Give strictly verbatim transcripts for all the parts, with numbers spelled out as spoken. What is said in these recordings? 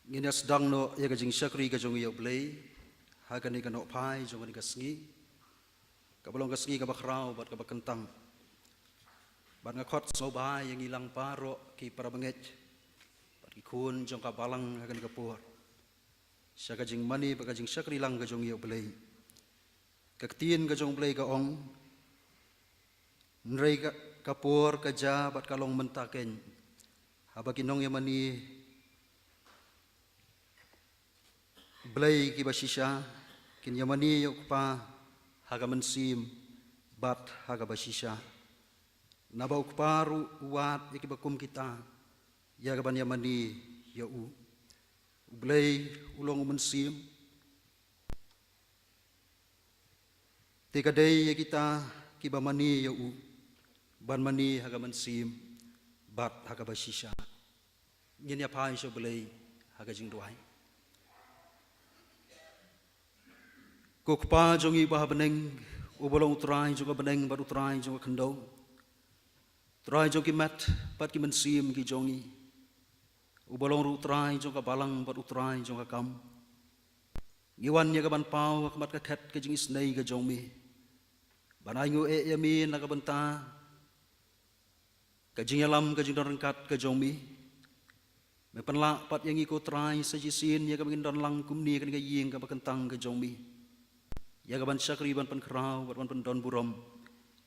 Ngin ïa sdang noh ïa ka jingshakri ka jong ngi ïa U Blei ha kane ka nohphai jong kane ka sngi, kaba long ka sngi kaba khraw bad kaba kyntang. Bad nga khot sngewbha ïa ngi lang baroh ki para bangeit bad ki khun jong ka balang ha kane ka por sha ka jingmane bad ka jingshakri lang ka jong ngi ïa U Blei. Ka ktien ka jong U Blei ka ong, hynrei ka, ka por ka jia bad ka long mynta keiñ, haba ki nongïamane Blei kiba shisha kin ïamane ïa U Kpa ha ka mynsiem bad ha kaba shisha. Naba U Kpa ruh u wad ïa kiba kum kita ïa kaban ïamane ïa u. U Blei u long u mynsiem, te ka dei ïa kita kiba mane ïa u ban mane ha ka mynsiem bad ha kaba shisha. Ngin ïa phai sha U Blei ha ka jingduwai. Ko Kpa jong ngi uba ha bneng, uba long U Trai jong ka bneng bad U Trai jong ka khyndew, Trai jong ki met bad ki mynsiem ki jong ngi, uba long ruh U Trai jong ka balang bad U Trai jong ka kam, ngi wan ïa kaban paw ha khmat ka khet ka jingisynei ka jong me, ban ainguh eh ïa me na ka bynta ka jingïalam ka jingdon ryngkat ka jong me. Me pynlah pat ïa ngi ko Trai sa shisien ïa kaba ngin don lang kumne ha kane ka ïing kaba kyntang ka jong me, ïa kaban shakri ban pynkhraw bad ban pyndon burom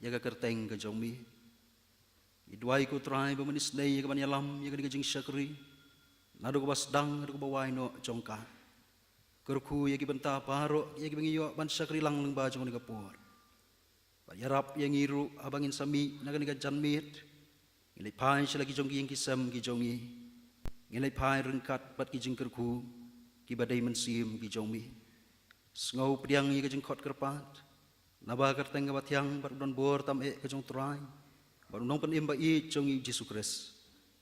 ïa ka kyrteng ka jong me. Ngi duwai ko Trai ba men isynei ïa kaban ïalam ïa kane ka jingshakri, naduh kaba sdang haduh kaba wai noh jong ka. Kyrkhu ïa ki bynta baroh ïa kiba ngi ïoh ban shakri lang lyngba jong kane ka por. Bad ïarap ïa ngi ruh haba ngin sa mih na kane ka janmiet, ngin leit phai sha la ki jong ki ïing ki sem ki jong ngi, ngin leit phai ryngkat bad ki jingkyrkhu kiba dei mynsiem ki jong me. Sngew pdiang ïa ka jingkhot kyrpad naba ka kyrteng kaba thiang bad u donbor tam eh ka jong U Trai bad U Nongpynim ba ïeit jong ngi U Jisu Khrist.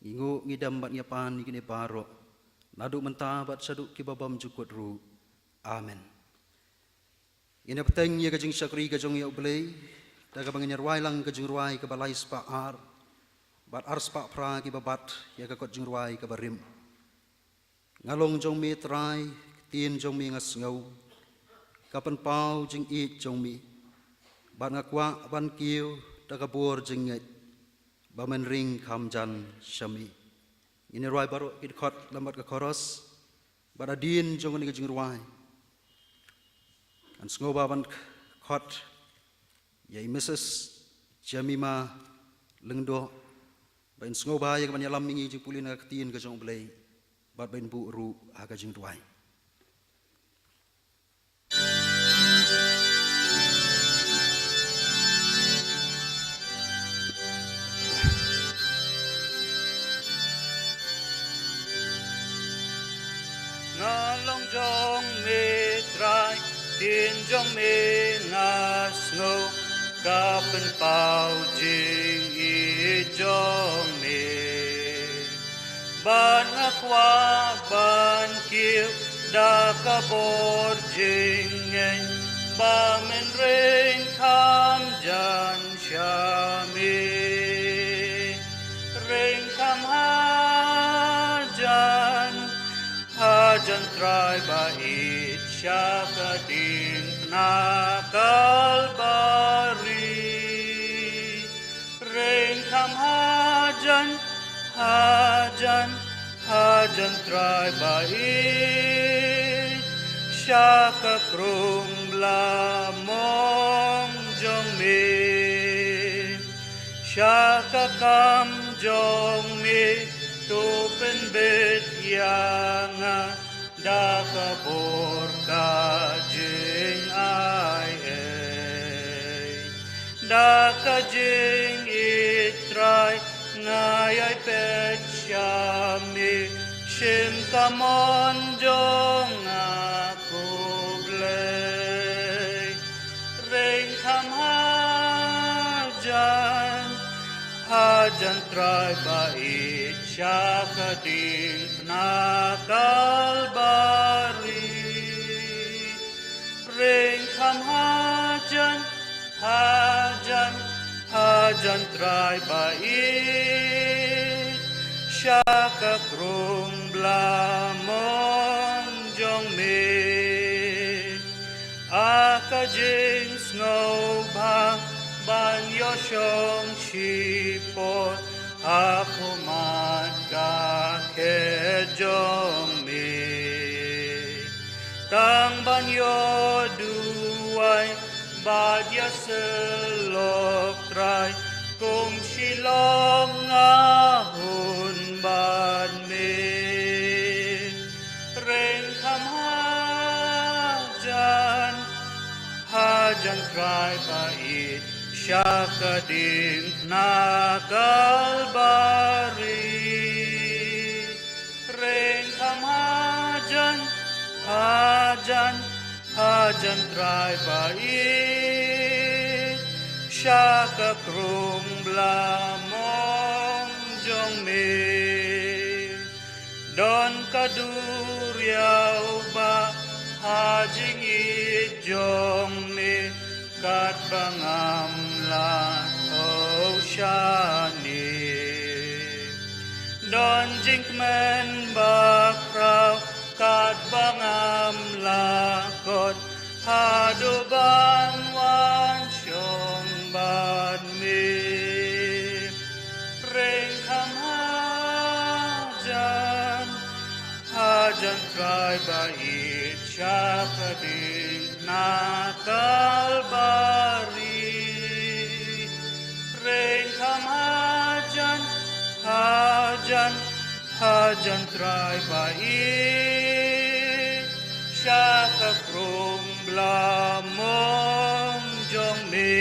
Ngi nguh, ngi dem bad ngi pan ïa kine baroh, naduh mynta bad shaduh kiba bymjukut ruh. Amen. Ngin ïa bteng ïa ka jingshakri ka jong ngi ïa U Blei da kaba ngin ïa rwai lang ka jingrwai kaba lai spah ar bad ar spah phra kiba bat ïa ka kot jingrwai kaba rim. Nga long jong me Trai, ktien jong me nga sngew, ka pynpaw jingïeit jong me, bad nga kwah ban kiew da ka bor jingngeit ba men ring kham jan sha me. Ngin ïa rwai baroh ki dkhot lem bad ka chorus bad hadien jong kane ka jingrwai, ngan sngewbha ban khot ïa i Mrs Jemima Lyngdoh ba in sngewbha ïa kaban ïalam ïa ngi jingpule na ka ktien ka jong U Blei bad ba in buh ruh ha ka jingduwai. Nga long jong me Trai, ktien jong me nga sngew, ka pynpaw jingïeit jong me. Bad nga kwah ban kiew da ka bor jingngeit ba men ring kham jan sha me. Ring kham hajan, hajan Trai ba ïeit sha ka diengphna Kalbari. Ring kham hajan, hajan, hajan Trai ba ïeit sha ka krung blamong jong me. Sha ka kam jong me to pynbeit ïa nga da ka bor ka jingai ei. Da ka jingïeit Trai nga ïai peit sha me, shim ka mon jong nga ko Blei. Ring kham hajan, hajan Trai ba ïeit sha ka diengphna Kalbari. Ring kham hajan, hajan, hajan Trai ba ïeit sha ka krung blamong jong me. A ka jingsngewbha ban ïoh shong shipor ha khmat ka khet jong me. Tang ban ïoh duwai bad ïa syllok Trai, kum shilynter nga hun bad me. Ring kham hajan, hajan Trai ba ïeit sha ka diengphna Kalbari. Ring kham hajan, hajan, hajan Trai ba ïeit sha ka krung blamong jong me. Don ka duriaw ba ha jingïeit jong me, katba ngam lah thew shane. Don jingkmen bakhraw katba ngam lah kot, haduh ban wan shong bad me. Ring kham hajan, hajan Trai ba ïeit sha ka diengphna Kalbari. Ring kham hajan, hajan, hajan Trai ba ïeit sha ka krung blamong jong me.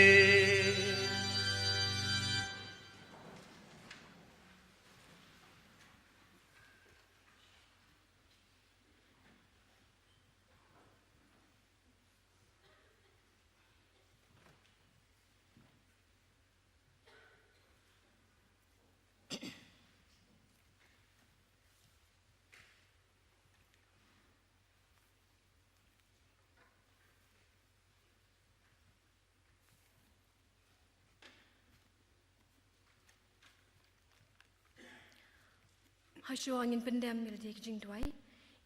Hashwa ngin pyndem ïa lade ki jingduwai.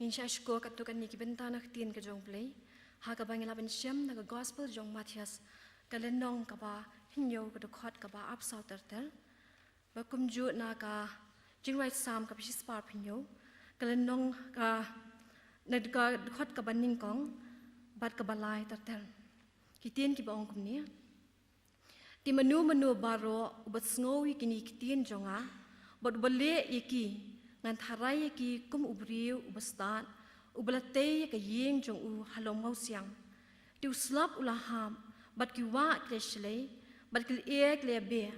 Ngin shah shkor katto katne ki bynta na ka ktien ka jong U Blei, ha kaba ngi lah ban shem na ka Gospel jong u Mathaios, ka lynnong kaba hynñiew, ka dkhot kaba arphew saw ter ter. Ba kumjuh na ka Jingrwai Salm kaba shispah arphew hynñiew, ka lynnong ka, na ka dkhot kaba nyngkong bad kaba lai ter ter. Ki ktien kiba ong kumne: Te mano mano baroh uba sngew ïa kine ki ktien jong nga bad uba leh ïa ki, ngan tharai ïa ki kum u briew uba stad, uba la tei ïa ka ïing jong u halor mawsiang. Te u slap u la hap, bad ki wah ki la shlei, bad ki lyer ki la beh,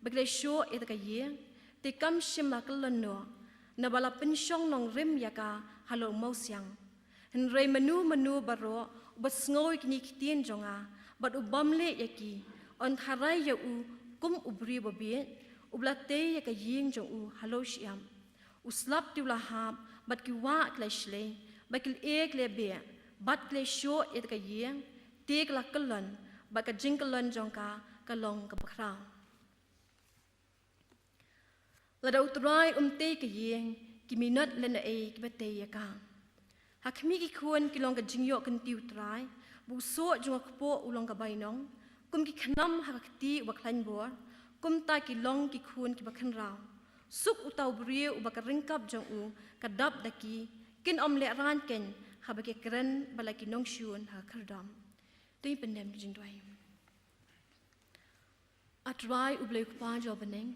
bad ki la shoh ïa ka ïing, te kam shym la kyllon noh, naba la pynshong nongrim ïa ka halor mawsiang. Hynrei mano mano baroh uba sngew ïa kine ki ktien jong nga bad u bym leh ïa ki, yn tharai ïa u kum u briew babieit, uba la tei ïa ka ïing jong u halor shyiap. U slap te u la hap, bad ki wah ki la shlei, bad ki lyer ki la beh, bad ki la shoh ïa ka ïing, te ka la kyllon, bad ka jingkyllon jong ka ka long kaba khraw. Lada U Trai um tei ka ïing, ki minot lehnohei kiba tei ïa ka. Ha khmih ki khun ki long ka jingïoh kynti U Trai, bad u soh jong ka kpoh u long ka bainong. Kum ki khnam ha ka kti uba khlaiñ bor, kumta ki long ki khun kiba khynraw. Suk uta u briew uba ka ryngkat jong u ka dap da ki, kin ym lehraiñ keiñ haba ki kren bad la ki nongshun ha ka khyrdop. To ngin pyndem ki jingduwai. A Trai U Blei U Kpa jong U Bneng,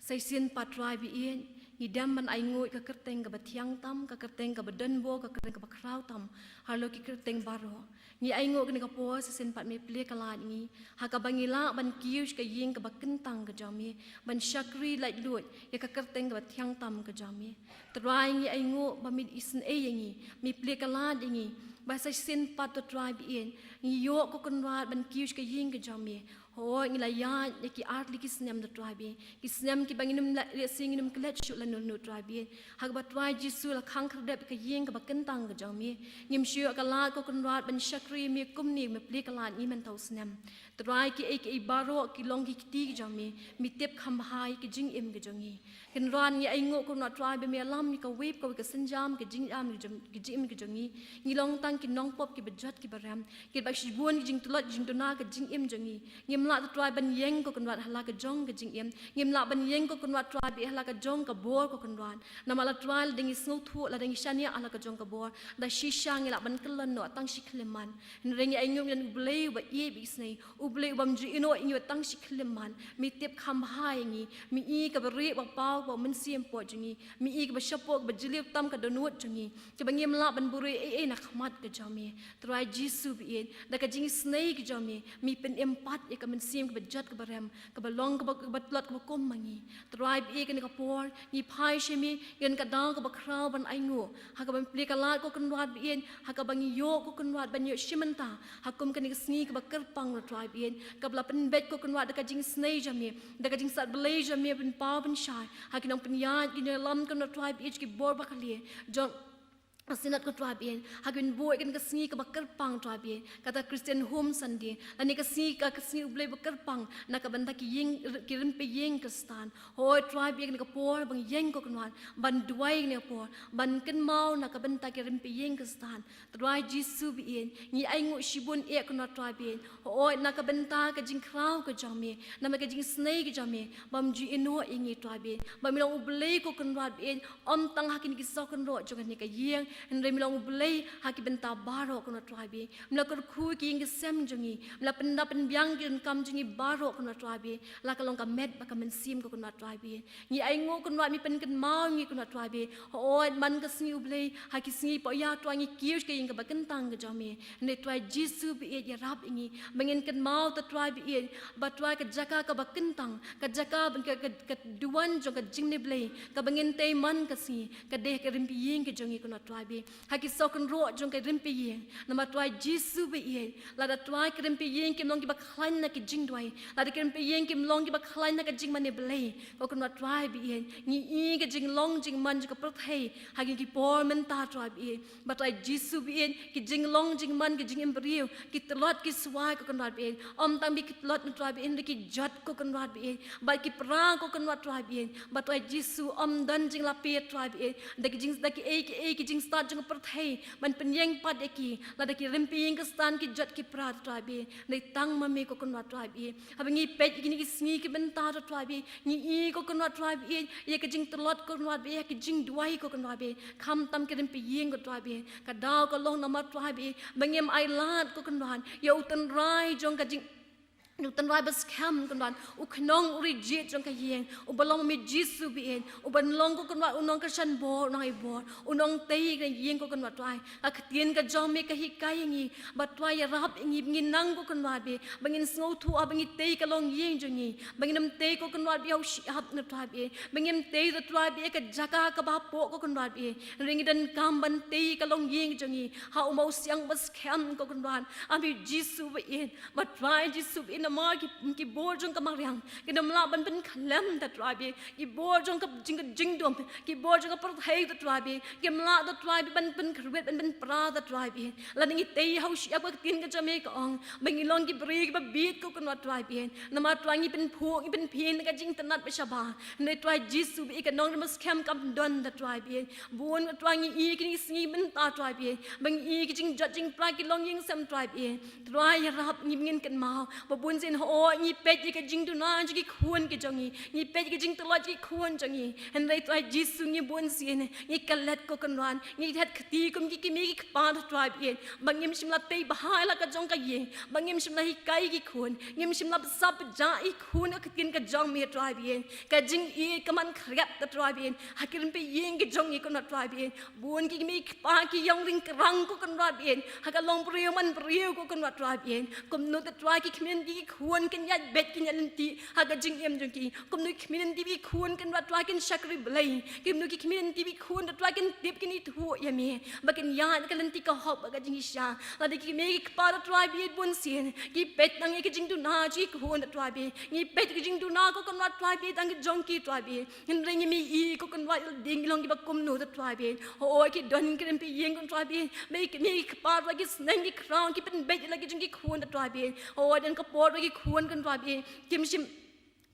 sa shisien pat Trai ba ïeit, ngi dem ban ainguh ïa ka kyrteng kaba thiang tam, ka kyrteng kaba donbor, ka kyrteng kaba khraw tam halor ki kyrteng baroh. Ngi ainguh kane ka por sa shisien pat me plie kylla ïa ngi, ha kaba ngi lah ban kiew sha ka ïing kaba kyntang ka jong me, ban shakri laitluid ïa ka kyrteng kaba thiang tam ka jong me. Trai, ngi ainguh ba me isynei ïa ngi, me plie kylla ïa ngi, ba sa shisien pat, to Trai ba ïeit, ngi ïoh, ko Kynrad, ban kiew sha ka ïing ka jong me. Hooid, ngi la ïaid ïa ki artylli ki snem, to Trai ba ïeit, ki snem kiba ngim lah lehse, ngim klet shuh lano lano, Trai ba ïeit. Haba Trai Jisu la khang khyrdep ïa ka ïing kaba kyntang ka jong me, ngim shu ïoh ka lad, ko Kynrad, ban shakri ïa me kumne, me plie kylla ïa ngi mynta u snem. Trai, kiei kiei baroh ki long ki kti ki jong me, me tip kham bha ïa ka jingim ka jong ngi. Kynrad, ngi ainguh Kynrad Trai ba me ïalam ïa kawei pa kawei ka sienjam, ka jingim, ka jong, ka jingim ka jong ngi. Ngi long tang ki nongpop kiba jot kiba rem. Kiba shibun ki jingtlot jingduna ka jingim jong ngi. Ngim lah Trai ban ïeng ko Kynrad ha la ka jong ka jingim. Ngim lah ban ïeng ko Kynrad Trai ba ha la ka jong ka bor ko Kynrad. Namar la Trai lada ngi sngewthuh, lada ngi shaniah ha la ka jong ka bor, da shisha ngi lah ban kyllon noh tang shi khyllipmat. Hynrei ngi ainguh ngi don U Blei uba ïeit bad isynei, U Blei ubym ju ïehnoh ïa ngi wat tang shi khyllipmat. Me tip kham bha ïa ngi, me i kaba rieh ba paw kaba mynsiem pop jong ngi, me i kaba shapoh kaba jylliew tam ka dohnud jong ngi, kaba ngim lah ban buhrieh ei ei na khmat ka jong me. Trai Jisu ba ïeit, da ka jingisynei ka jong me, me pynim pat ïa ka mynsiem kaba jot kaba rem, kaba long kaba, kaba tlot kaba kum ma ngi. Trai ba ïeit, kane ka por ngi phai sha me, ngi don ka daw kaba khraw ban ainguh ha kaban plie ka lad ko Kynrad ba ïeit, ha kaba ngi ïoh ko Kynrad ban ïoh shim bynta ha kum kane ka sngi kaba kyrpang Kynrad Trai ba ïeit, kaba la pynbeit ko Kynrad da ka jingisynei jong me, da ka jingstad Blei jong me ban paw ban shai ha ki nongpynïaid ki nongïalam Kynrad Trai ba ïeit, ki bor ba khlieh jong ka Synod Kynrad Trai ba ïeit, ha kaban buh ïa kane ka sngi kaba kyrpang Trai ba ïeit, kata Christian Home Sunday, lane ka sngi ka, ka sngi U Blei ba kyrpang na ka bynta ki ïing, ki rympei ïing Khristan. Hooid Trai ba ïeit, kane ka por ba ngi ïeng ko Kynrad ban duwai, kane ka por ban kynmaw na ka bynta ki rympei ïing Khristan. Trai Jisu ba ïeit, ngi ainguh shibun eh Kynrad Trai ba ïeit, hooid na ka bynta ka jingkhraw ka jong me, namar ka jingisynei ka jong me bym ju ïehnoh ïa ngi Trai ba ïeit, ba me long U Blei ko Kynrad ba ïeit, ym tang ha kine ki saw kynroh jong kane ka ïing, hynrei me long U Blei ha ki bynta baroh Kynrad Trai ba ïeit. Me la kyrkhu ïa ki ïing ki sem jong ngi, me la pynda pynbiang ki donkam jong ngi baroh Kynrad Trai ba ïeit, la ka long ka met bad ka mynsiem ko Kynrad Trai ba ïeit. Ngi ainguh Kynrad me pynkynmaw ïa ngi Kynrad Trai ba ïeit, hooid man ka sngi U Blei, ha ki sngi pawïa Trai ngi kiew sha ka ïing kaba kyntang ka jong me. Hynrei Trai Jisu ba ïeit, ïarap ïa ngi ba ngin kynmaw Trai ba ïeit, ba Trai ka jaka kaba kyntang, ka jaka ba ka, ka, ka duwan jong ka jingmane Blei kaba ngin tei man ka sngi, ka dei ka rympei ïing ka jong ngi Kynrad Trai ba ïeit, ha ki saw kynroh jong ka rympei ïing. Namar Trai Jisu ba ïeit, lada Trai ka rympei ïing kim long kiba khlaiñ na ka jingduwai, lada ka rympei ïing kim long kiba khlaiñ na ka jingmane Blei ko Kynrad Trai ba ïeit, ngi i ka jinglong jingman jong ka pyrthei ha kine ki por mynta Trai ba ïeit. Bad Trai Jisu ba ïeit, ki jinglong jingman, ki jingim briew, ki tlot ki swai ko Kynrad ba ïeit, ym tang ba ki tlot Trai ba ïeit, hynrei ki jot ko Kynrad ba ïeit, bad ki pra ko Kynrad Trai ba ïeit. Bad Trai Jisu, ym don jinglap Trai ba ïeit da ki jing, da kiei kiei ki jingstad jong ka pyrthei ban pynïeng pat ïa ki, lada ki rympei ïing Khristan ki jot ki pra Trai ba ïeit, hynrei tang ma me ko Kynrad Trai ba ïeit. Haba ngi peit ïa kine ki sngi ki bynta Trai ba ïeit, ngi i ko Kynrad Trai ba ïeit, ïa ka jingtlot ko Kynrad ba ïeit, ïa ka jingduwai ko Kynrad ba ïeit, khamtam ki rympei ïing ko Trai ba ïeit, ka daw ka long namar Trai ba ïeit ba ngim ailad ko Kynrad ïa u tynrai jong ka jing, u tynrai ba skhem Kynrad, u khnong u ri jied jong ka ïing, uba long ma me Jisu ba ïeit, uban long ko Kynrad u nongkyrshan bor, u nongai bor, u nongtei ka ïing ko Kynrad Trai. Ka ktien ka jong me ka hikai ïa ngi ba Trai ïarap ïa ngi ba ngin nang ko Kynrad ba ïeit, ba ngin sngewthuh ba ngi tei ka longïing jong ngi, ba ngin ym tei ko Kynrad ba ïeit ha u shyiap Trai ba ïeit, ba ngim tei Trai ba ïeit ha ka jaka kaba hapoh ko Kynrad ba ïeit, hynrei ngi donkam ban tei ka longïing jong ngi ha u mawsiang ba skhem ko Kynrad, ha me Jisu ba ïeit. Bad Trai Jisu ba ïeit, namar ki, ki bor jong ka mariang kin ym lah ban pynkhlem Trai ba ïeit, ki bor jong ka jing, jingdum, ki bor jong ka pyrthei Trai ba ïeit kim lah Trai ba ïeit ban pynkhrwit, ban pynpra Trai ba ïeit. Lada ngi tei ha u shyiap, ka ktien ka jong me ka ong ba ngi long ki briew kiba bieit ko Kynrad Trai ba ïeit, namar Trai ngi pynphuh, ngi pynphieng da ka jingtynnad ba shabar. Hynrei Trai Jisu ba ïeit, ka nongrim ba skhem kam don Trai ba ïeit. Bun Trai ngi i kine ki sngi mynta Trai ba ïeit ba ngi i ki jingjot jingpra, ki longïing sem Trai ba ïeit. Trai ïarap ïa ngi ba ngin kynmaw ba bunsien hooid ngi peit ïa ka jingduna jong ki khun ki jong ngi, ngi peit ïa ka jingtlot ki khun jong ngi, hynrei Trai Jisu ngi bunsien ngi klet ko Kynrad, ngi het kti kum ki kmie ki kpa Trai ba ïeit, ba ngim shym la tei bha ïa la ka jong ka ïing, ba ngim shym la hikai ki khun, ngim shym la bsa pyrshah ïa ki khun ha ka ktien ka jong me Trai ba ïeit. Ka jingïeit ka man khriat Trai ba ïeit ha ki rympei ïing ki jong ngi Kynrad Trai ba ïeit. Bun ki kmie ki kpa ki ïong ryngkrang ko Kynrad ba ïeit ha ka longbriew manbriew ko Kynrad Trai ba ïeit. Kumno Trai ki kmie ki khun kin ïaid beit, kin ïaid lynti ha ka jingim jong ki, kumno ki kmie ki khun Kynrad Trai kin shakri Blei, kumno ki kmie ki khun Trai kin tip, kin ithuh ïa me ba kin ïaid ka lynti ka hok bad ka jingshisha. Lada ki kmie ki kpa Trai ba ïeit bunsien ki peit tang ïa ka jingduna jong ki khun Trai ba ïeit, ngi peit ïa ka jingduna ko Kynrad Trai ba ïeit tang ka jong ki Trai ba ïeit, hynrei ngim i ko Kynrad ïa lade ngi long kiba kumno Trai ba ïeit. Hooid ki don ki rympei ïing ko Trai ba ïeit, ba ki kmie ki kpa Trai ki sneng ki khraw, ki pynbeit ïa la ki jong ki khun Trai ba ïeit. Hooid don ka por ba ki khun Kynrad ba ïeit kim shym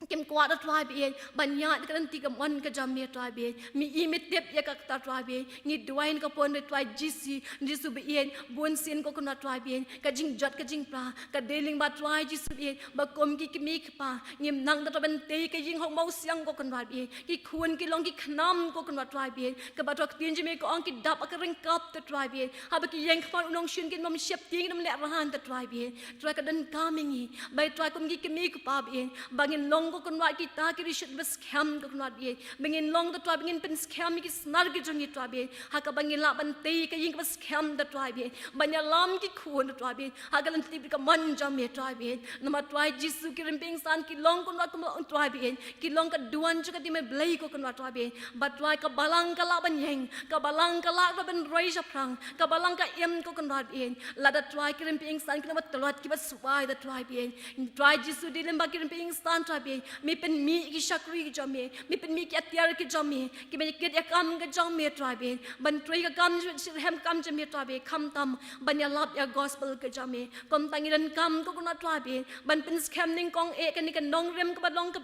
kim kwah, da Trai ba ïeit, ban ïaid ka lynti kamon ka jong me, Trai ba ïeit. Me i me tip ïa kata, Trai ba ïeit. Ngi duwai na ka por, da Trai Jisu, Jisu ba ïeit, bun sien ko Kynrad Trai ba ïeit, ka jingjot ka jingpra ka dei lyngba, Trai Jisu ba ïeit, ba kum ki kmie ki kpa ngim nang da Trai ban tei ka ïing ha u mawsiang ko Kynrad ba ïeit. Ki khun ki long ki khnam ko Kynrad Trai ba ïeit, kaba Trai ka ktien jong me ka ong ki dap ha ka ryngkap, da Trai ba ïeit. Haba ki ïeng khmat u nongshun kin ym sheptieng, kin ym lehraiñ, da Trai ba ïeit. Trai ka donkam ïa ngi, ba Trai kum ki kmie ki kpa ba ïeit, ba ngin long ko Kynrad kita ki rishot ba skhem ko Kynrad ba ïeit. Ba ngin long, da Trai, ba ngin pynskhem ïa ki snar ki jong ngi, Trai ba ïeit, ha kaba ngin lah ban tei ka ïing kaba skhem, da Trai ba ïeit, ban ïalam ki khun, da Trai ba ïeit, ha ka lynti kamon jong me, Trai ba ïeit. Namar Trai Jisu, ki rympei insan ki long ko Kynrad, kum, Trai ba ïeit, ki long ka duwan jong ka ktien Blei ko Kynrad Trai ba ïeit. Ba Trai ka balang ka lah ban ïeng, ka balang ka lah ban roi shaphrang, ka balang ka im ko Kynrad ba ïeit. Lada Trai ki rympei insan ki long ba tlot, kiba subai, da Trai ba ïeit. Trai Jisu, dei lyngba ki rympei insan, Trai ba ïeit, me pynmih ki shakri ki jong me, me pynmih ki atiar ki jong me, kiba ïakit ïa ka kam ka jong me, Trai ba ïeit, ban trei ka kam shitrhem kam jong me, Trai ba ïeit, khamtam ban ïalap ïa ka gospel ka jong me. Kumta ngi donkam ko Kynrad Trai ba ïeit, ban pynskhem nyngkong eh ïa kane ka nongrim kaba long ka,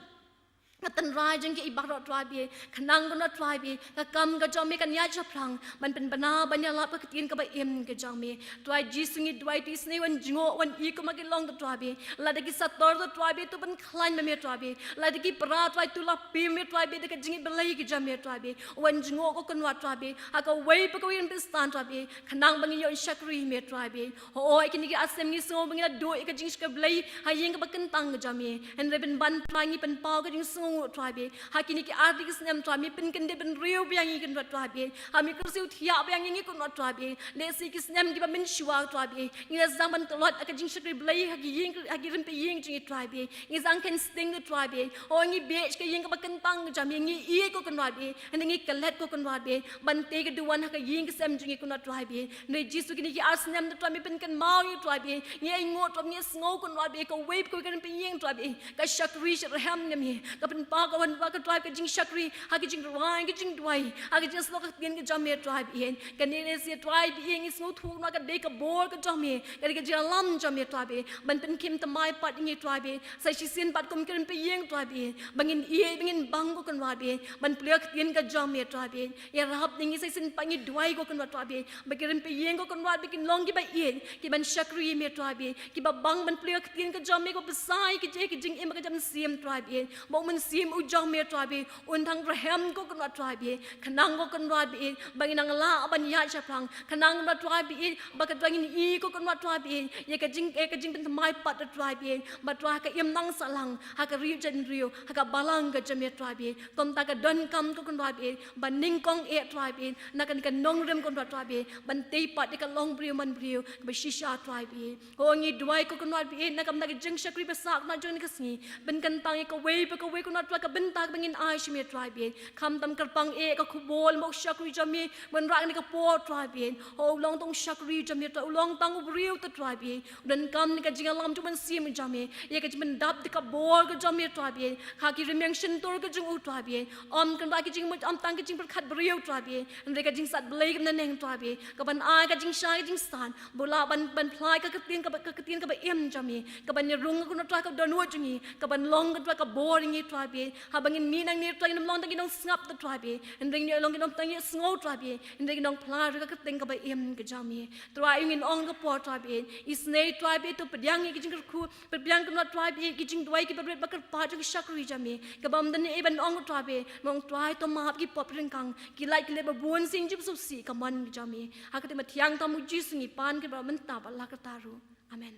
ka tynrai jong ki baroh, Trai ba ïeit. Khnang ko Kynrad Trai ba ïeit, ka kam ka jong me kan ïaid shaphrang, ban pynbna, ban ïalap ïa ka ktien kaba im ka jong me. Trai Jisu, ngi duwai te isynei, wan jngoh, wan ïehnoh ïa ki long, da Trai ba ïeit. Lada ki sator, da Trai ba ïeit, to pynkhlaiñ ma me, Trai ba ïeit. Lada ki pra, Trai, to lap ïa me, Trai ba ïeit, da ka jingïeit Blei ka jong me, Trai ba ïeit. Wan jngoh ko Kynrad Trai ba ïeit, ha kawei pa kawei ka rynsan, Trai ba ïeit, khnang ba ngin ïoh shakri ïa me, Trai ba ïeit. Hooid, kine ki ar snem ngi sngew ba ngi la duh ïa ka jingshakri Blei ha ïing kaba kyntang ka jong me. Hynrei pynban, Trai, ngi pynpaw ka jingsngewnguh, Trai ba ïeit, ha kine ki ar tylli ki snem, Trai, me pynkyndit bynriew biang ïa ngi, Kynrad Trai ba ïeit. Ha me kyrsiew thiah biang ïa ngi, Kynrad Trai ba ïeit. Lehse ki snem kiba mynshuwa, Trai ba ïeit, ngi la sdang ban tlot ha ka jingshakri Blei ha ki ïing, ha ki rympei ïing jong ngi, Trai ba ïeit. Ngi sdang khein sting, da Trai ba ïeit. O, ngi beh sha ka ïing kaba kyntang ka jong me, ngi ïeit ko Kynrad ba ïeit, hynrei ngi klet ko Kynrad ba ïeit, ban tei ka duwan ha ka ïing ka sem jong ngi, Kynrad Trai ba ïeit. Hynrei Jisu, kine ki ar snem, da Trai, me pynkynmaw ïa ngi, Trai ba ïeit. Ngi ainguh, Trai, ngi sngew, Kynrad ba ïeit, kawei pa kawei ka rympei ïing, Trai ba ïeit, ka shakri shitrhem jong me, ka pynpaw, ka wanrah, ko Trai, ka jingshakri ha ka jingrwai, ka jingduwai, ha ka jingïasyllok ka ktien ka jong me, Trai ba ïeit. Kane lehse, Trai ba ïeit, ngi sngewthuh, Kynrad, ka dei ka bor ka jong me, ka dei ka jingïalam jong me, Trai ba ïeit, ban pynkhlaiñ thymmai pat ïa ngi, Trai ba ïeit, sa shisien pat kum ki rympei ïing, Trai ba ïeit, ba ngin ïeit, ba ngin bang ko Kynrad ba ïeit, ban plie ïa ka ktien ka jong me, Trai ba ïeit. Ïarap ïa ngi, sa shisien pat ngi duwai ko Kynrad, Trai ba ïeit, ba ki rympei ïing ko Kynrad ba ïeit kin long kiba ïeit, kiban shakri ïa me, Trai ba ïeit, kiba bang ban plie ïa ka ktien ka jong me, kiba bsa ïa ka jingim ka jong u Mynsiem, Trai ba ïeit. Ba u Mynsiem u jong me, Trai ba ïeit, un dang rhem ko Kynrad, Trai ba ïeit, khnang ko Kynrad ba ïeit, ba ngin nang lah ban ïaid shaphrang, khnang, Kynrad Trai ba ïeit, ba ka, ba ngin ïoh ko Kynrad, Trai ba ïeit, ïa ka jing, ïa ka jingpynthymmai pat, Trai ba ïeit. Ba Trai, ha ka imlang sahlang, ha ka ri jong ngi, ha ka balang ka jong me, Trai ba ïeit. Kumta ka donkam ko Kynrad ba ïeit, ba nyngkong eh, Trai ba ïeit, na kane ka nongrim ko Kynrad, Trai ba ïeit, ban tei pat ïa ka longbriew manbriew kaba shisha, Trai ba ïeit. O, ngi duwai ko Kynrad ba ïeit, na ka bynta ka jingshakri ba sah, Kynrad, jong kane ka sngi. Pynkyntang ïa kawei pa kawei ko Kynrad, Trai, ka bynta kaba ngin ai sha me, Trympeh. Khamtam kyrpang eh ïa ka khubor lem bad u shakri jong me, ban rah kane ka por, Trympeh. O, u long tang u shakri jong me, Trai, u long tang u briew te, Trympeh. U donkam ïa ka jingïalam jong u Mynsiem jong me, ïa ka jingpyndap da ka bor ka jong me, Trympeh. Ha ki rmiang shyntur ka jong u, Trympeh. Ym Kynrad ki jingmut, ym tang ki jingpyrkhat briew, Trympeh. Hynrei ka jingsat Blei kaba na bneng, Trympeh, kaban ai ka jingshai ka jingsat, ba u lah ban, ban phla ïa ka ktien kaba, ka ktien kaba im jong me, kaban ïarung, Kynrad Trai, ka dohnud jong ngi, kaban long, Kynrad Trai, ka bor ïa ngi, Trympeh. Haba ngin mih nangne, Trai, ngin ym long tang ki nongsngap te, Trympeh, hynrei ngin long ki nongpyni ïasngew, Trympeh, hynrei ki nongphla ruh ïa ka kyrteng kaba im ka jong me. Trai, ngin ong ha kane ka por, Trympeh, isynei, Trympeh, to pdiang ïa ki jingkyrkhu, pdiang, Kynrad Trai, ba ïa ki jingduwai kiba rit ba kyrpad jong ki shakri jong me, kaba ym don ei ban ong, Trympeh, ma ong, Trai, to map ki pop ryngkang, ki lait ki leh ba bun sien jingpynsngewsih ka mon ka jong me. Ha ka kyrteng ba thiang tam u Jisu ngi pan, kyrpad mynta bad la kata ruh. Amen.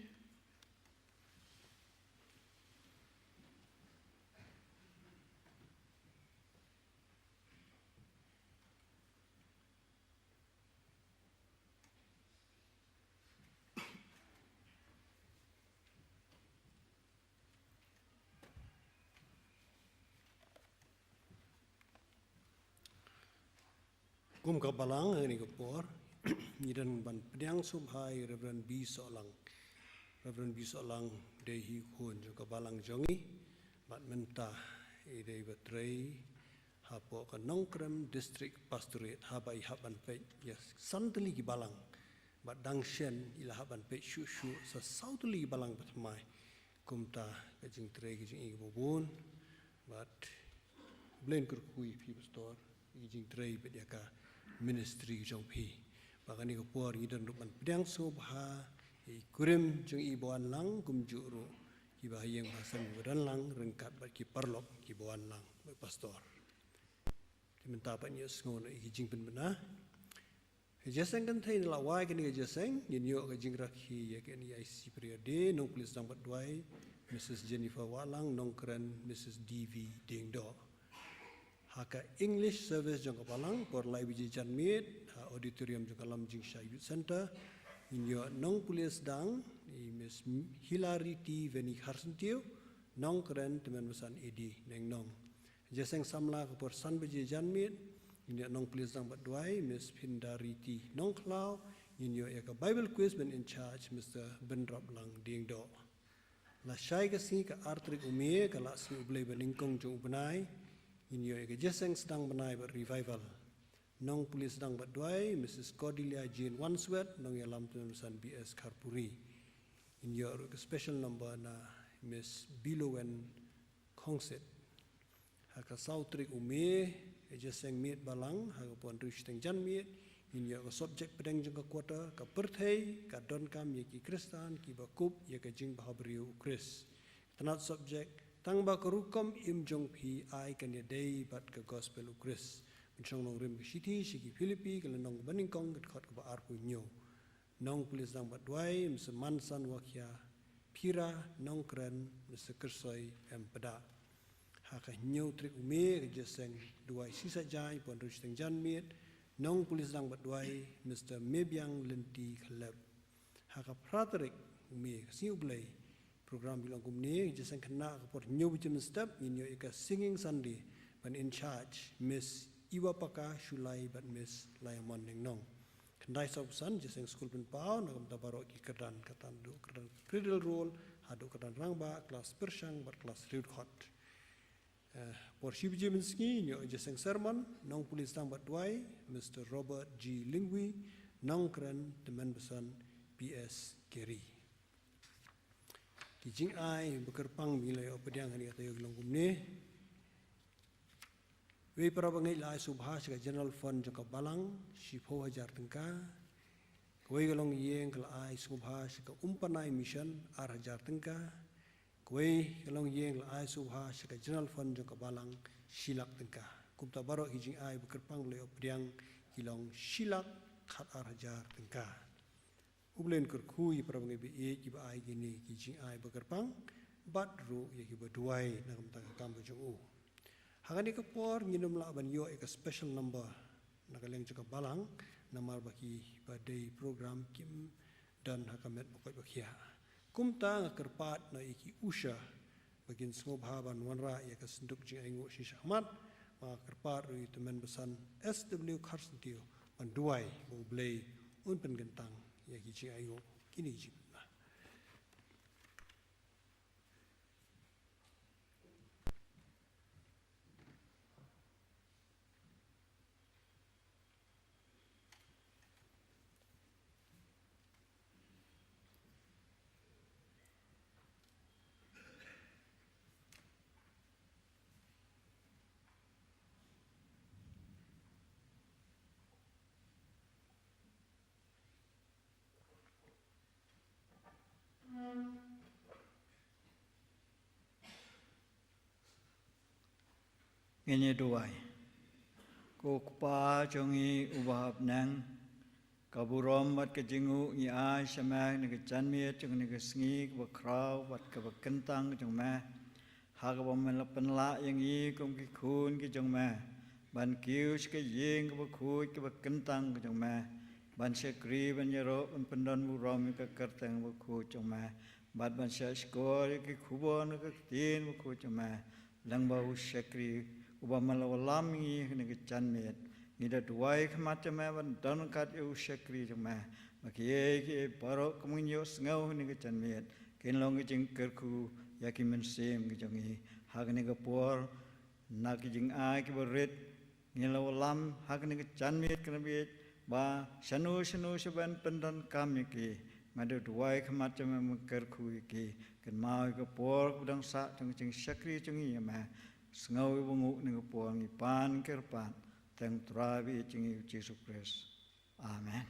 Kum ka balang ha kane ka por, ngi dang ban pdiang sngewbha ïa Reverend B. Sohlang. Reverend B. Sohlang dei hi khun jong ka balang jong ngi, bad mynta i dei ba trei hapoh ka Nongkrem District Pastorate, haba i hap ban peit ïa san tylli ki balang, bad dang shen i la hap ban peit shuh shuh sa saw tylli ki balang ba thymmai. Kumta ka jingtrei ka jong i kaba bun, Bad U Blei un kyrkhu ïa phi pastor, ïa ki jingtrei bad ïa ka ministry jong phi. Ba kane ka por ngi don ruh ban pdiang sngewbha ïa ki kurim jong i ba wan lang, kumjuh ruh kiba ha ïing ba ha sem ba don lang, ryngkat bad ki paralok kiba wan lang, bad pastor. Te mynta pat ngi ïohsngew noh ïa ki jingpynbna. Ka jingïaseng kynthei na la wai kane ka jingïaseng, ngin ïoh ka jingrakhe ïa ka N E I C Prayer Day, nongpule sdang bad duwai Mrs Jennifer Wahlang, nongkren Mrs D V Diengdoh. Ha ka English service jong ka balang, por lai baje janmiet, ha auditorium jong ka Lamjingshai Youth Centre, ngin ïoh nongpule sdang i Miss Hilary T Veni Kharsyntiew, nongkren Tymmen Basan Eddie Nengnong. Jingïaseng samla ka por san baje janmiet, ngin ïoh nongpule sdang bad duwai Miss Phindariti Nongkhlaw, ngin ïoh ïa ka Bible quiz ban in charge Mister Bynraplang Diengdoh. Lashai ka sngi ka ar tarik u May, ka Lahsngi U Blei banyngkong jong u bnai, ngin ïoh ïa ka jingïaseng sdang bnai bad revival. Nongpule sdang bad duwai Mrs Cordelia Jane Wanswet, nongïalam Tymmen Basan B S Kharpuri. Ngin ïoh ruh ka special number na Miss Bilowen Khongsit. Ha ka saw tarik u May, ka jingïaseng miet balang, ha ka por hynriew shiteng janmiet, ngin ïoh ka subject pdeng jong ka quarter, ka pyrthei ka donkam ïa ki Khristan kiba kup ïa ka jingbhabriew u Khrist. Tnat subject, tang ba ka rukom im jong phi ai kan ïadei bad ka gospel u Khrist. Pynshong nongrim ka shithi sha ki Philippi, ka lynnong banyngkong, ka dkhot kaba arphew hynñiew. Nongpule sdang bad duwai Mister Mansan Wakhia Phira, nongkren Mister Kyrsoi M Pdah. Ha ka hynñiew tarik u May, ka jingïaseng duwai shisha jaiñ, por hynriew shiteng janmiet, nongpule sdang bad duwai Mister Mebiang Lynti Khlep. Ha ka phra tarik u May, ka Sngi U Blei, program ki long kumne: jingïaseng khynnah ka por hynñiew baje mynstep, ngin ïoh ïa ka Singing Sunday ban in charge Miss Iwapaka Shullai bad Miss Laiamon Nengnong. Khyndai sawphew san, jingïaseng skul pynpaw, na ka bynta baroh ki kyrdan, kata naduh kyrdan cradle roll haduh kyrdan rangbah, klas pyrshang bad klas riewdkhot. Eh, por shi baje mynsngi, ngin ïoh jingïaseng sermon, nongpule sdang bad duwai Mister Robert G Lyngwi, nongkren Tymmen Basan P S Carey. Ki jingai ba kyrpang ba ngi la ïoh pdiang ha kane ka taïew ki long kumne. Wei para bangeit la ai sngewbha sha ka general fund jong ka balang, shiphew hajar tyngka. Kawei ka longïing ka la ai sngewbha sha ka Umpanai Mission, ar hajar tyngka. Kawei ka longïing la ai sngewbha sha ka general fund jong ka balang, shi lak tyngka. Kumta baroh ki jingai ba kyrpang ba la ïoh pdiang ki long shi lak khat ar hajar tyngka. U Blei un kyrkhu ïa para bangeit ba ïeit kiba ai kine ki jingai ba kyrpang, bad ruh ïa kiba duwai na ka bynta ka kam ka jong u. Ha kane ka por ngin ym lah ban ïoh ïa ka special number na ka liang jong ka balang, namar ba kiba dei program kim don ha ka met ba koit ba khiah. Kumta nga kyrpad noh ïa ki usher ba kin sngewbha ban wanrah ïa ka synduk jingainguh shisha khmat, bad nga kyrpad ruh ïa u Tymmen Basan S W Kharsyntiew ban duwai ba U Blei un pynkyntang ïa ki jingainguh kine ki jingpynbna. Ngin ïa duwai. Ko Kpa jong ngi uba ha bneng, ka burom bad ka jingnguh ngi ai sha me ha kane ka janmiet jong kane ka sngi kaba khraw bad kaba kyntang jong me, ha kaba me la pynlah ïa ngi kum ki khun ki jong me ban kiew sha ka ïing kaba khuid kaba kyntang ka jong me, ban shakri ban ïaroh ban pyndon burom ïa ka kyrteng ba khuid jong me, bad ban shahshkor ïa ki khubor na ka ktien ba khuid jong me, lyngba u shakri uba me la wallam ïa ngi ha kane ka janmiet. Ngi da duwai khmat jong me ban don ryngkat ïa u shakri jong me, ba kiei kiei baroh kum ngin ïohsngew ha kane ka janmiet kin long ka jingkyrkhu ïa ki mynsiem ki jong ngi. Ha kane ka por, na ki jingai kiba rit, ngi la wallam ha kane ka janmiet kaba ïeit ba shano shano shaban pyndonkam ïa ki, me da duwai khmat jong me ban kyrkhu ïa ki. Kynmaw ïa ka por kaba dang sah jong ka jingshakri jong ngi ïa me. Sngew ïa u bynguh na ka por ngi pan kyrpad, teng Trai bad ïa jong ngi u Jisu Khrist. Amen.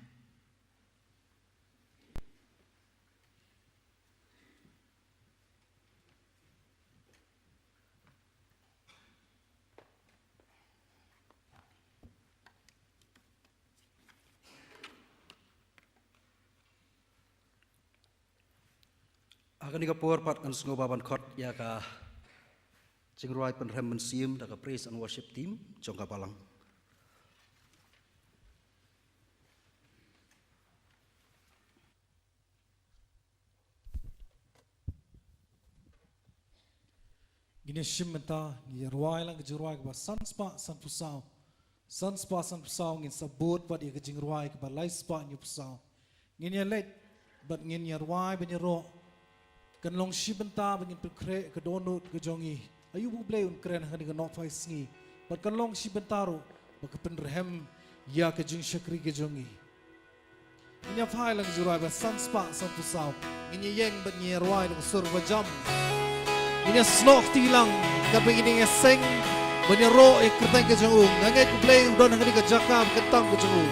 Ha kane ka por pat ngan sngewbha ban khot ïa ka jingrwai pynrhem mynsiem da ka praise and worship team jong ka balang. Ngin ïa shim bynta, ngin ïa rwai lang ka jingrwai kaba san spah san phew saw. San spah san phew saw, ngin sa bud bad ïa ka jingrwai kaba lai spah hynñiew phew saw. Ngin ïa leit bad ngin ïa rwai ban ïaroh. Kan long shi bynta ba ngin pynkhreh ka dohnud ka jong ngi. Aïu ba U Blei un kren ha kane ka nohphai sngi. Bad kan long shi bynta ruh ba ka pynrhem ïa ka jingshakri ka jong ngi. Ngin ïa phai lang jingrwai ba san spah san phew saw. Ngin ïa ïeng bad ngin ïa rwai da ka sur ba jam. Ngin ïa snoh kti lang katba ngin ïa seng ban ïaroh ïa ka kyrteng ka jong u. Nga ngeit U Blei u don ha kane ka jaka ba kyrteng ka jong u.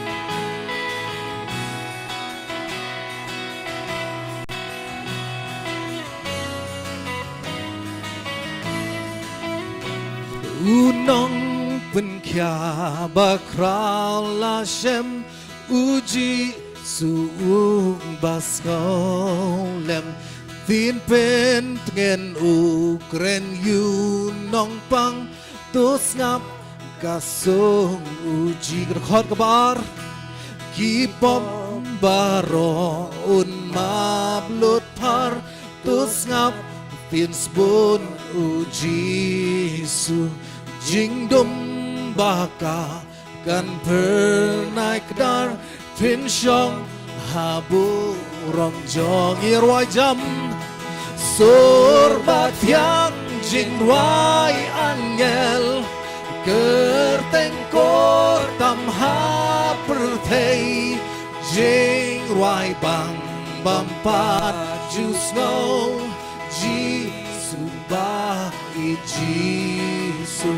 U nongpynkhia bakhraw la shem, U Jisu uba sngewlem. Ktien pyntngen u kren ïa u nongpang, to sngap ka song U Ji-, ka dkhot kaba ar. Ki bym baroh un map lut phar, to sngap ktien sbun U Jisu. Jingdum ba ka kan phyrnai kdar, pynshong ha burom jong. Ïa rwai jam. Sur ba thiang jingrwai angel, kyrteng kor tam ha pyrthei. Jingrwai bang bym pat ju sngew, Jisu ba i Jisu.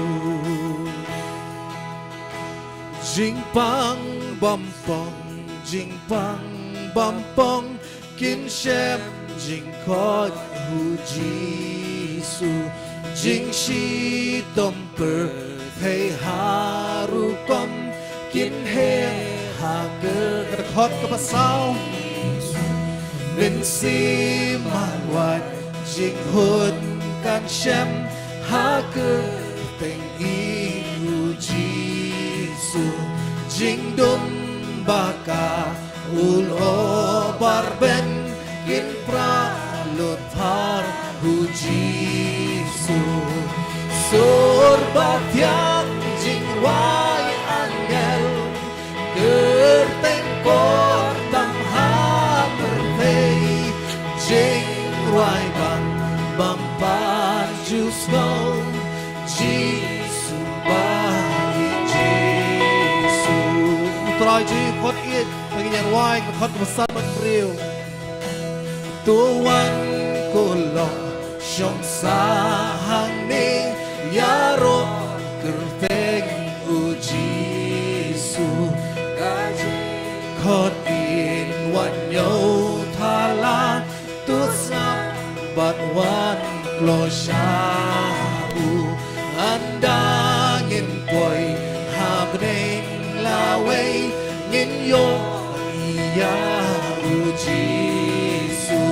Jingpang bym pong, jingpang bym pong, kin shem jingkoit ha U Jisu. Jingshitom pyrthei ha rukom, kin heh ha ka dkhot kaba saw. Mynsiem Mawlai, jinghun kan shem ha ka kyrteng U Jisu. Jingdum ba ka u lyoh barben, kin pra lut phar ha U Jisu. Sur ba thiang jingrwai angel, kyrteng kor tam ha pyrthei. Jingrwai bang bym pat ju sngew, Jisu ba i Jisu. U Trai jong ngi khot ïeit, ngin ïa rwai ka dkhot kaba san bad hynriew. To wan ko long shong sah hangne, ïaroh kyrteng U Jisu. Ka jingkhot in wan ñiew thala, to sngap bad wan kloi sha u. Ynda ngin poi ha bneng lawei, ngin ïohi ïa U Jisu.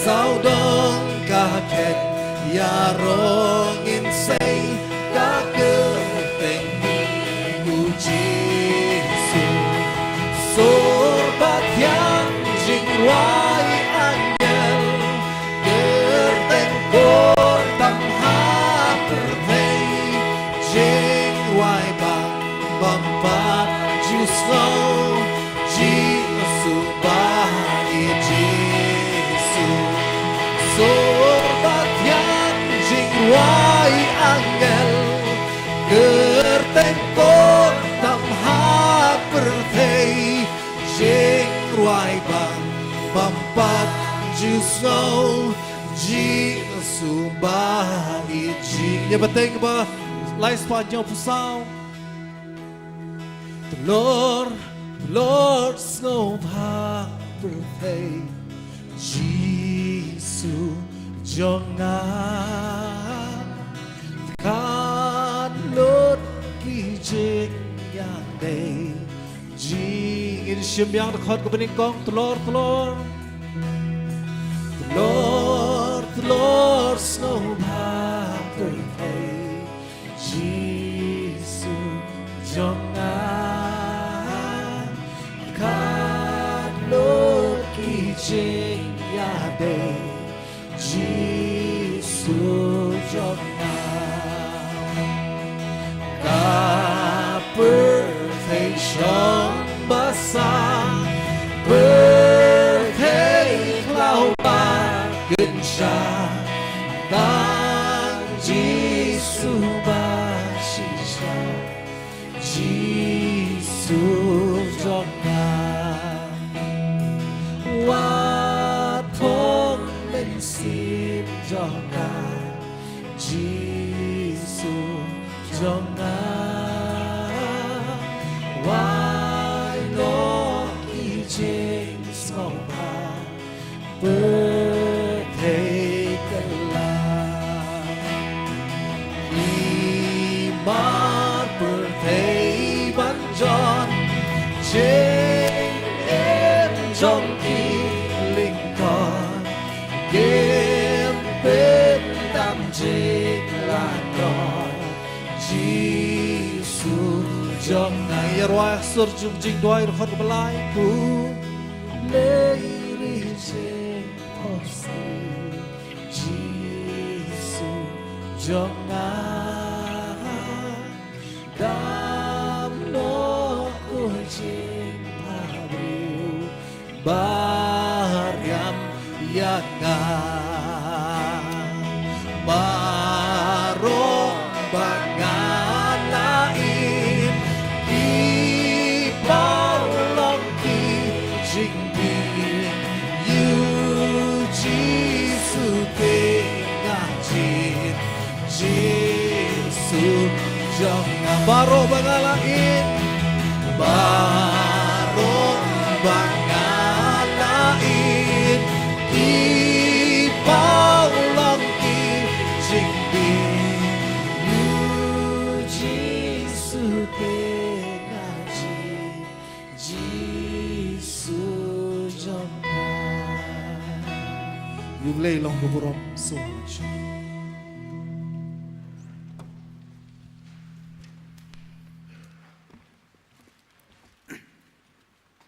Sawdong ka khet ïaroh ngin sei, ka kyrteng U Jisu. Sur ba thiang jingrwai angel, kyrteng kor tam ha pyrthei. Jingrwai bang bym pat ju sngew, Jisu ba i Jisu. Sur ba thiang jingrwai angel, kyrteng kor tam ha pyrthei. Jingrwai bang bym pat ju sngew, Jisu Sumba i jing. Ïa ba teng ba lai spah hynñiewphew saw. Tlor, tlor sngewbha pyrthei Jisu jong nga. Kan lut ki jingïadei. Jingin shim ïa ka dkhot kaba nyngkong, tlor, tlor. Tlor, tlor sngewbha pyrthei Jisu jong nga. Kan lut ki jingïadei Jisu jong nga. Ka pyrthei shong ba sah, pyrthei khlaw ba kynshah, tang Jisu ba shisha. Jisu jong nga. Wat phong mynsiem jong nga. Jisu jong nga. Wat ïehnoh ki jingsngewbha pyrthei kylla. Ki mar pyrthei ban jon jingim jong ki lyngkot. Kim pyndam jinglaitluid Jisu jong nga. Ïa rwai sur jong jingduwai, dkhot kaba lai. Kum lei ri jingphohsniew Jisu jong nga. Dam noh ko jingphabriew ba riam ïa nga. Baroh ba nga la im, ki paw long ki jingbieit, ïa u Jisu te nga jied. Jisu jong nga. Baroh ba nga la im, baroh ba nga la im, ki paw long ki jingbieit, ïa u Jisu te nga jied. Jisu jong nga. Ïa U Blei long ka burom sngewbha.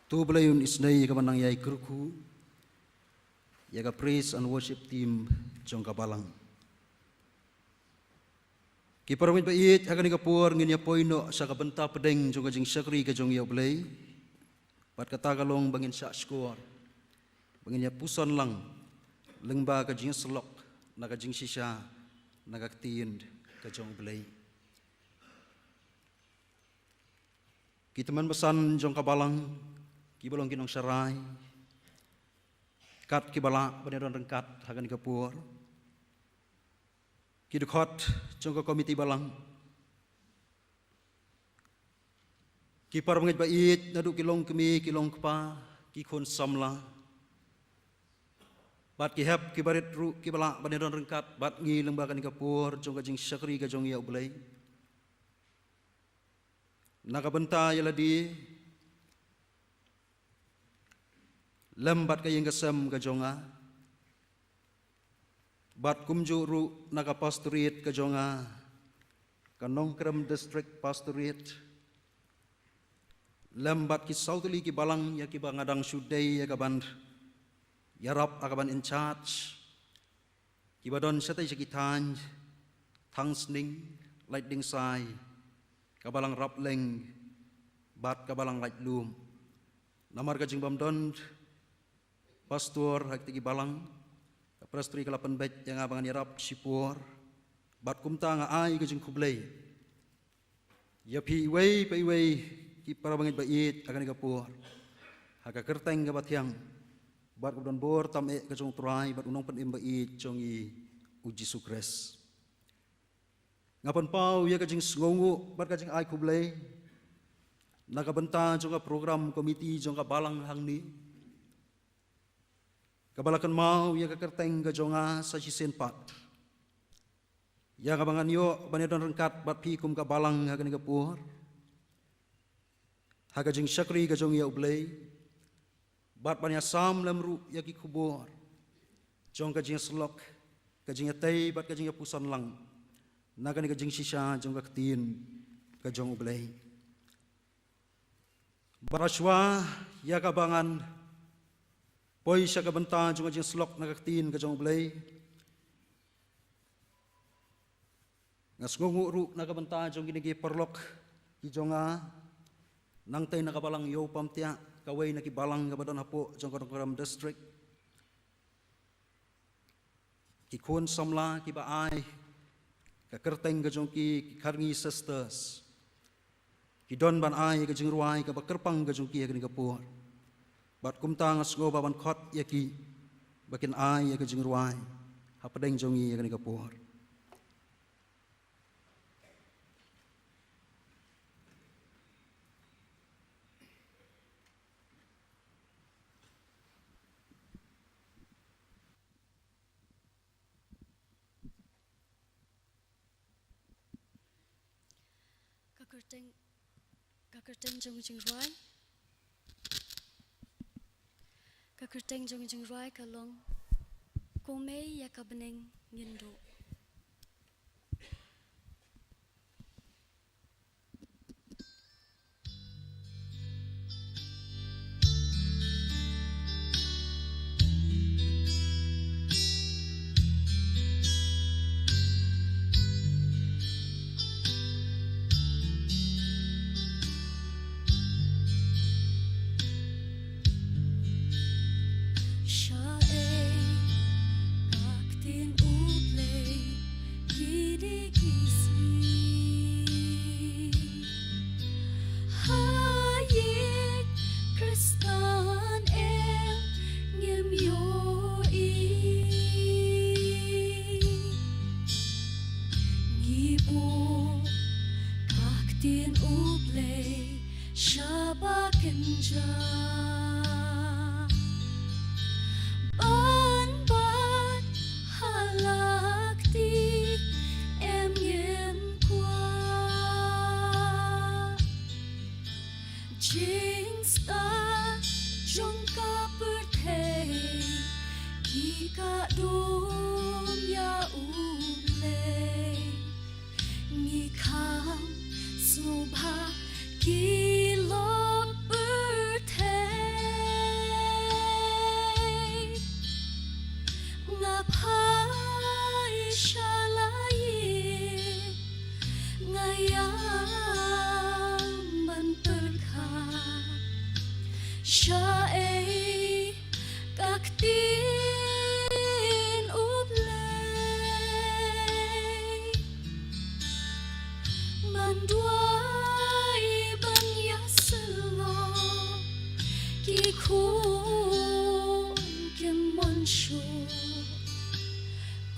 To Blei un isynei ïa ka ban nang ïai kyrkhu ïa ka praise and worship team jong ka balang. Ki para bangeit ba ïeit, ha kane ka por ngin ïa poi noh sha ka bynta pdeng jong ka jingshakri ka jong ïa U Blei. Bad kata ka long ba ngin shah shkor, ba ngin ïa puson lang lyngba ka jingïasyllok na ka jingshisha na ka ktien ka jong U Blei. Ki tymmen basan jong ka balang, kiba long ki nongsharai, kat kiba lah ban ïadon ryngkat ha kane ka por, ki dkhot jong ka komiti balang, ki para bangeit ba ïeit, naduh ki long kmie, ki long kpa, ki khun samla, bad ki hep ki barit ruh kiba lah ban ïadon ryngkat bad ngi lyngba kane ka por jong ka jingshakri ka jong ïa U Blei. Na ka bynta ïa lade lem bad ka ïing ka sem ka jong nga, bad kumjuh ruh na ka pastorate ka jong nga, ka Nongkrem District Pastorate, lem bad ki saw tylli ki balang ïa kiba nga dang shu dei ïa ka ban ïarap ha ka ban in charge, kiba don shatei sha ki thaiñ Thangsning, Laitdiengsai, ka balang Rapleng bad ka balang Laitlum. Namar ka jingbym don pastor ha kitei ki balang, ka presbytery ka la pynbeit ïa nga ba ngan ïarap shipor, bad kumta nga ai ka jingkhublei ïa phi iwei pa iwei ki para bangeit ba ïeit ha kane ka por, ha ka kyrteng kaba thiang bad kaba don bor tam eh ka jong U Trai bad U Nongpynim ba ïeit jong ngi, u Jisu Khrist. Nga pynpaw ïa ka jingsngewnguh bad ka jingai khublei na ka bynta jong ka program committee jong ka balang hangne, kaba la kynmaw ïa ka kyrteng ka jong nga sa shisien pat, ïa kaba ngan ïoh ban ïadon ryngkat bad phi kum ka balang ha kane ka por ha ka jingshakri ka jong ïa U Blei, bad ban ïasam lem ruh ïa ki khubor jong ka jingïasyllok, ka jingïatei bad ka jingïapuson lang na kane ka jingshisha jong ka ktien ka jong U Blei. Bad shuwa ïa kaba ngan poi sha ka bynta jong ka jingïasyllok na ka ktien ka jong U Blei, nga sngewnguh ruh na ka bynta jong kine ki paralok ki jong nga, nangtei na ka balang Ïew Pamtiah, kawei na ki balang kaba don hapoh jong ka Nongkrem District, ki khun samla kiba ai ka kyrteng ka jong ki, ki Kharngi Sisters, ki don ban ai ka jingrwai kaba kyrpang ka jong ki ha kane ka por. Bad kumta nga sngew ba ban khot ïa ki ba kin ai ïa ka jingrwai hapdeng jong ngi ha kane ka por. Ka kyrteng, ka kyrteng jong jingrwai. Ka kyrteng jong jingrwai ka long Kumei ïa ka bneng ngin duh. Shaei ka ktien U Blei kine ki sngi. Ha ïing Khristan em ngim ïohi. Ngi buh ka ktien U Blei sha ba kynja. Ban bat ha la ka kti em ngim kwah. Jingstad jong ka pyrthei ki kah dum ïa U Blei. Ngi kham sngewbha ki lok pyrthei. Nga phai sha la ïing, nga ïam ban pyrkhat shaei ka ktien U Blei. Ban duwai ban ïasyllok ki khun kim mon shuh.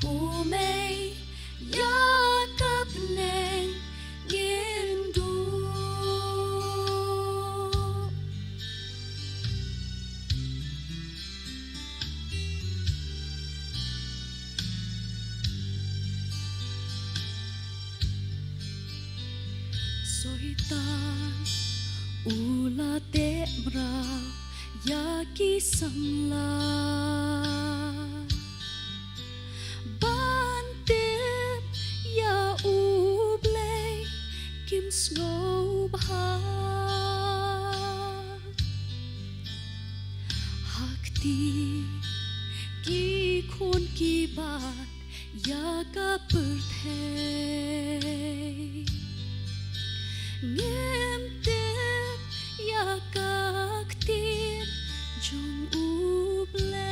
Kumei ïa ka bneng ngin duh. Soitan u la teh mraw ïa ki samla. Ban tip ïa U Blei kim sngewbha. Ha kti ki khun ki bat ïa ka pyrthei. Ngim tip ïa ka ktien jong U Blei.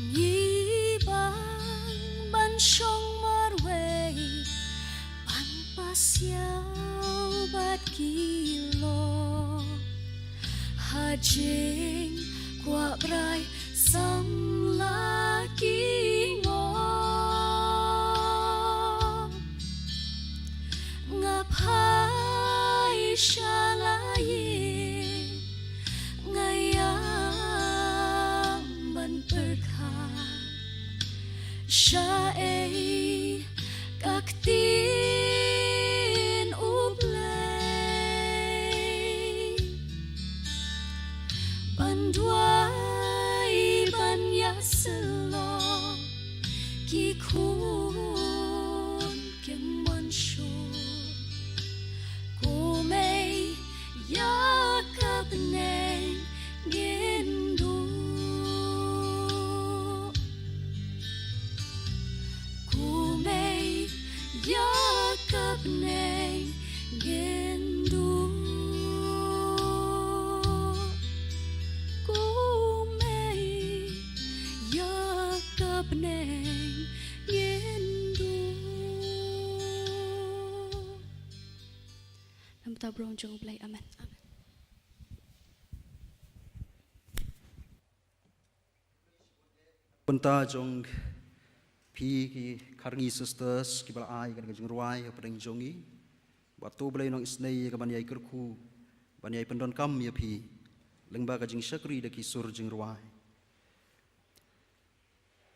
Ngi bang ban shong marwei ban pasiaw bad ki lok ha jingkwah brai samla. Duwai ban ïa sylloh ki khun ki mynshuwa. Kumne ïa ka bneng ngin duh. Kumne ïa ka bneng ngin duh. Kumne ïa ka bneng ngin duh. Namar ka burom jong U Blei. Amen. Amen. Bynta jong phi ki Kharngi sisters kiba la ai ka jingrwai hapdeng jong ngi. Bad to U Blei un isynei ïa ka ban ïai kyrkhu, ban ïai pyndonkam ïa phi lyngba ka jingshakri da ki sur jingrwai.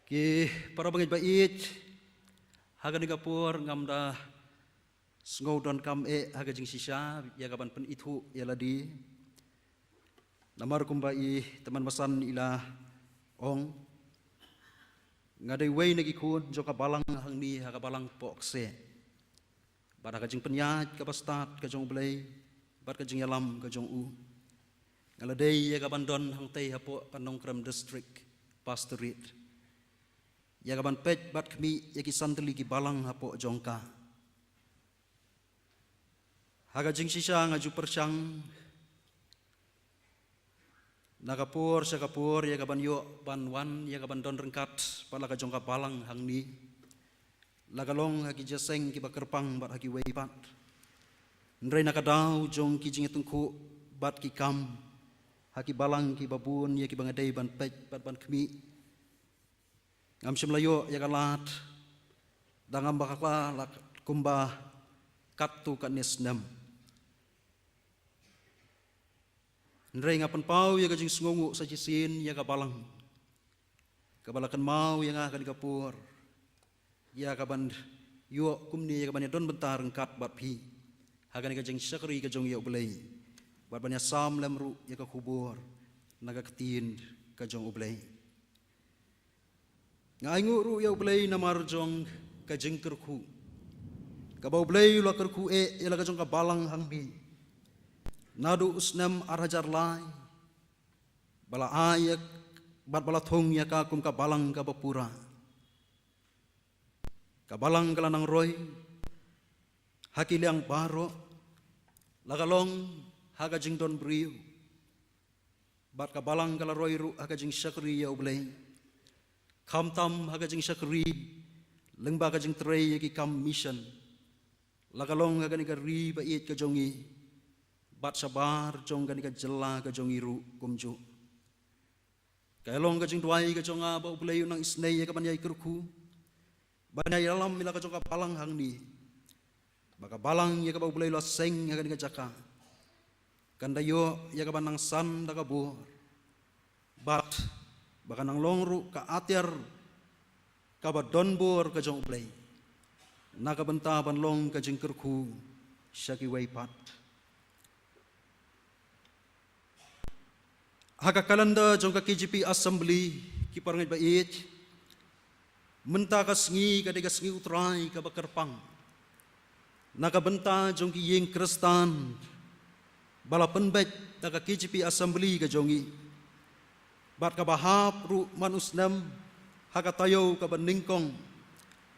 Ki para bangeit ba ïeit, ha kane ka por ngam da sngew donkam eh ha ka jingshisha ïa ka ban pynithuh ïa lade. Namar kumba i tymmen basan i la ong, nga dei uwei na ki khun jong ka balang hangne ha ka balang Pohkseh. Bad ha ka jingpynïaid kaba stad ka jong U Blei bad ka jingïalam ka jong u, nga la dei ïa ka ban don hangtei hapoh ka Nongkrem District Pastorate, ïa ka ban peit bad khmih ïa ki san tylli ki balang hapoh jong ka. Ha ka jingshisha nga ju pyrshang na ka por sha ka por ïa ka ban ïoh ban wan ïa ka ban don ryngkat bad la ka jong ka balang hangne, la ka long ha ki jingïaseng kiba kyrpang bad ha kiwei pat. Hynrei na ka daw jong ki jingïatyngkhuh bad ki kam ha ki balang kiba bun ïa kiba nga dei ban peit bad ban khmih, ngam shym la ïoh ïa ka lad da ngam bakla la kumba katto katne snem. Hynrei nga pynpaw ïa ka jingsngewnguh sa shisien ïa ka balang kaba la kynmaw ïa nga ha kane ka por ïa ka ban ïoh kumne ïa ka ban ïadon bynta ryngkat bad phi ha kane ka jingshakri ka jong ïa U Blei, bad ban ïasam lem ruh ïa ka khubor na ka ktien ka jong U Blei. Nga ainguh ruh ïa U Blei namar jong ka jingkyrkhu kaba U Blei u la kyrkhu eh ïa la ka jong ka balang hangne naduh u snem ar hajar lai, ba la ai ïa bad ba la thung ïa ka kum ka balang kaba pura, ka balang ka la nang roi ha ki liang baroh, la ka long ha ka jingdon briew. Bad ka balang ka la roi ruh ha ka jingshakri ïa U Blei, khamtam ha ka jingshakri lyngba ka jingtrei ïa ki kam mission, la ka long ha kane ka ri ba ïeit ka jong ngi bad shabar jong kane ka jylla ka jong ngi ruh kumjuh. Ka long ka jingduwai ka jong nga ba U Blei un nang isynei ïa ka ban ïai kyrkhu, ban ïai ïalam ïa la ka jong ka balang hangne, ba ka balang ïa kaba U Blei u la seng ha kane ka jaka kan da ïoh ïa ka ban nang san da ka bor, bad ba ka nang long ruh ka atiar kaba don bor ka jong U Blei na ka bynta ban long ka jingkyrkhu sha kiwei pat. Ha ka calendar jong ka K J P Assembly, ki parangeit ba ïeit, mynta ka sngi ka dei ka sngi U Trai kaba kyrpang na ka bynta jong ki ïing Khristan ba la pynbeit da ka K J P Assembly ka jong ngi, bad kaba hap ruh man u snem ha ka taïew kaba nyngkong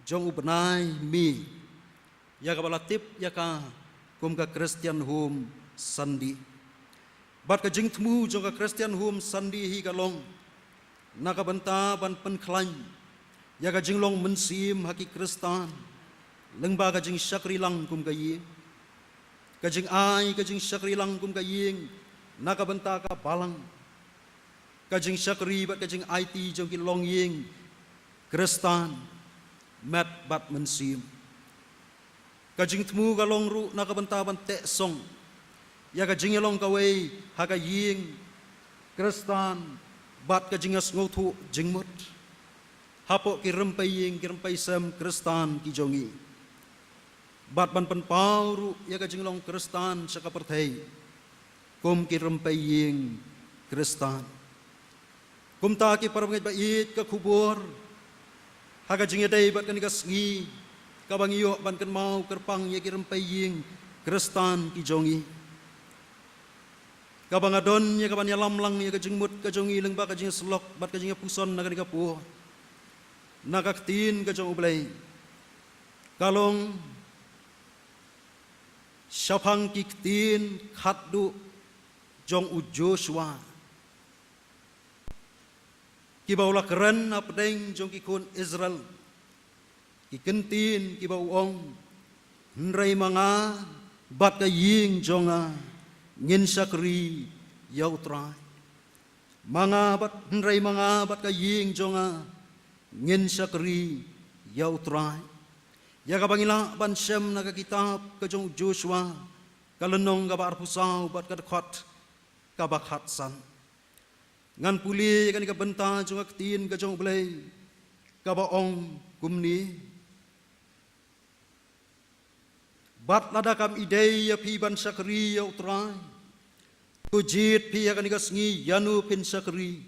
jong u bnai May, ïa kaba la tip ïa ka kum ka Christian Home Sunday. Bad ka jingthmu jong ka Christian Home Sunday hi ka long na ka bynta ban pynkhlaiñ ïa ka jinglong mynsiem ha ki Khristan lyngba ka jingshakri lang kum ka ïing, ka jingai ka jingshakri lang kum ka ïing na ka bynta ka balang, ka jingshakri bad ka jingaiti jong ki longïing Khristan met bad mynsiem. Ka jingthmu ka long ruh na ka bynta ban teh song ïa ka jingïalong kawei ha ka ïing Khristan bad ka jingïasngewthuh jingmut hapoh ki rympei ïing ki rympei sem Khristan ki jong ngi, bad ban pynpaw ruh ïa ka jinglong Khristan sha ka pyrthei kum ki rympei ïing Khristan. Kumta ki parabangeit ba ïeit, ka khubor ha ka jingïadei bad kane ka sngi kaba ngi ïoh ban kynmaw kyrpang ïa ki rympei ïing Khristan ki jong ngi, kaba nga don ïa kaban ïalam lang ïa ka jingmut ka jong ngi lyngba ka jingïasyllok bad ka jingïapuson na kane ka por na ka ktien ka jong U Blei, ka long shaphang ki ktien khatduh jong u Joshua, kiba u la kren hapdeng jong ki khun Israel, ki kyntien kiba u ong: Hynrei ma nga bad ka ïing jong nga ngin shakri ïa U Trai. Ma nga bad, hynrei ma nga bad ka ïing jong nga ngin shakri ïa U Trai. Ïa kaba ngi lah ban shem na ka kitab ka jong u Joshua, ka lynnong kaba arphew saw bad ka dkhot kaba khatsan. Ngan pule ïa kane ka bynta jong ka ktien ka jong U Blei kaba ong kumne: Bad lada kam ïadei ïa phi ban shakri ïa U Trai, to jied phi ha kane ka sngi ïano phin shakri: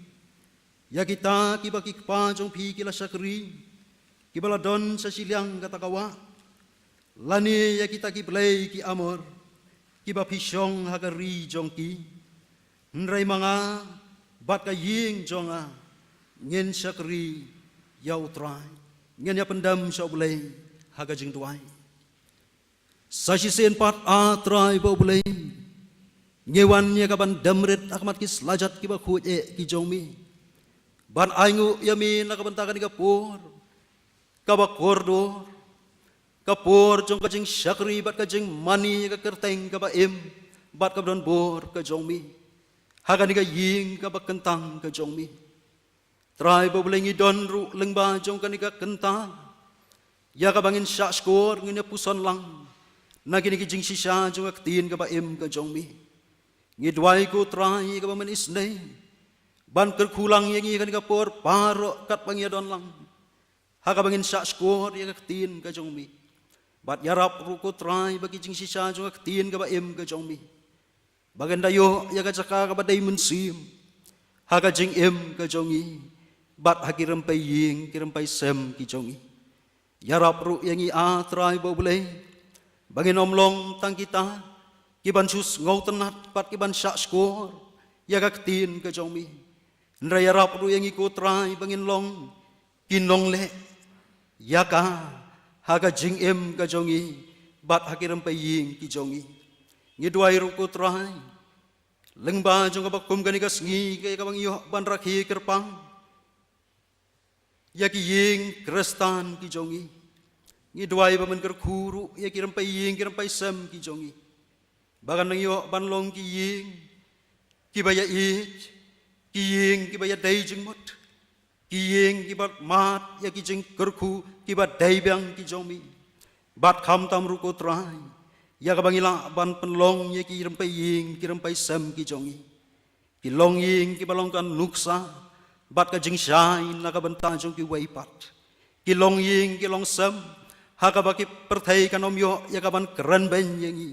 ïa kita kiba ki kpa jong phi ki la shakri, kiba la don sha shiliang kata ka wah, lane ïa kita ki blei ki Amor kiba phi shong ha ka ri jong ki. Hynrei ma nga bad ka ïing jong nga ngin shakri ïa U Trai. Ngin ïa pyndem sha U Blei ha ka jingduwai. Sa shisien pat, A Trai ba U Blei, ngi wan ïa kaban dem rit ha khmat ki slajat kiba khuid eh ki jong mi, ban ainguh ïa mi na ka bynta kane ka por kaba kordor, ka por jong ka jingshakri bad ka jingmane ïa ka kyrteng kaba im bad kaba don bor ka jong mi ha kane ka ïing kaba kyntang ka jong mi. Trai ba U Blei, ngi don ruh lyngba jong kane ka kynta ïa kaba ngin shah shkor, ngin ïa puson lang na kine ki jingshisha jong ka ktien kaba im ka jong mi. Ngi duwai ko Trai ïa kaba men isynei ban kyrkhu lang ïa ngi ha kane ka por baroh katba ngi ïa don lang ha kaba ngin shah shkor ïa ka ktien ka jong mi. Bad ïarap ruh ko Trai ba ki jingshisha jong ka ktien kaba im ka jong mi, ba kan da ïoh ïa ka jaka kaba dei mynsiem ha ka jingim ka jong ngi bad ha ki rympei ïing ki rympei sem ki jong ngi. Ïarap ruh ïa ngi, A Trai ba U Blei, ba ngin ym long tang kita kiban shu sngewtynnat bad kiban shah shkor ïa ka ktien ka jong mi. Hynrei ïarap ruh ïa ngi ko Trai ba ngin long ki nongleh ïa ka ha ka jingim ka jong ngi bad ha ki rympei ïing ki jong ngi. Ngi duwai ruh ko Trai, lyngba jong kaba kum kane ka sngi ka ïa kaba ngi ïoh ban rakhe kyrpang ïa ki ïing Khristan ki jong ngi, ngi duwai ba men kyrkhu ruh ïa ki rympei ïing ki rympei sem ki jong ngi, ba kan nang ïoh ban long ki ïing kiba ïa ïeit, ki ïing kiba ïa dei jingmut, ki ïing kiba mad ïa ki jingkyrkhu kiba dei biang ki jong mi. Bad khamtam ruh ko Trai ïa kaba ngi lah ban pynlong ïa ki rympei ïing ki rympei sem ki jong ngi, ki long ïing kiba long ka nuksa bad ka jingshai na ka bynta jong kiwei pat, ki long ïing ki long sem ha kaba ki pyrthei kan ym ïoh ïa kaban kren beiñ ïa ngi.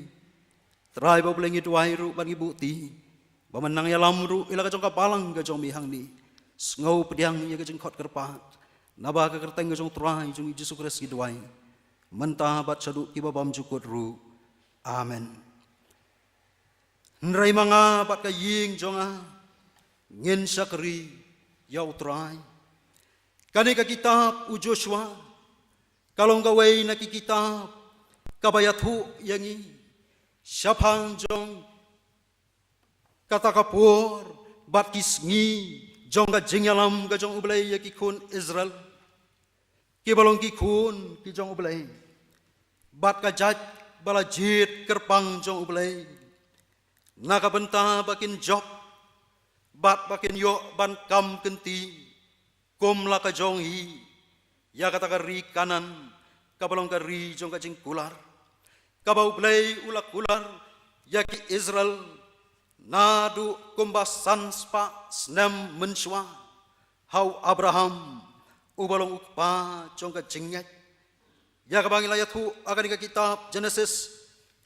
Trai ba U Blei, ngi duwai ruh bad ngi buhti ba men nang ïalam ruh ïa la ka jong ka balang ka jong mi hangne, sngewpdiang ïa ka jingkhot kyrpad naba ka kyrteng ka jong U Trai jong ngi Jisu Khrist ngi duwai, mynta bad shaduh kiba bymjukut ruh. Amen. Hynrei ma nga bad ka ïing jong nga ngin shakri ïa U Trai. Kane ka kitab u Joshua ka long kawei na ki kitab kaba ïathuh ïa ngi shaphang jong kata ka por bad ki sngi jong ka jingïalam ka jong U Blei ïa ki khun Israel kiba long ki khun ki jong U Blei, bad ka jait ba la jied kyrpang jong U Blei na ka bynta ba kin jop bad ba kin ïoh ban kam kynti kum la ka jong hi ïa kata ka ri Kanaan kaba long ka ri jong ka jingkular, kaba U Blei u la kular ïa ki Israel naduh kumba san spah snem mynshuwa ha u Abraham uba long u kpa jong ka jingngeit. Ïa kaba ngi la ïathuh ha kane ka kitab Genesis,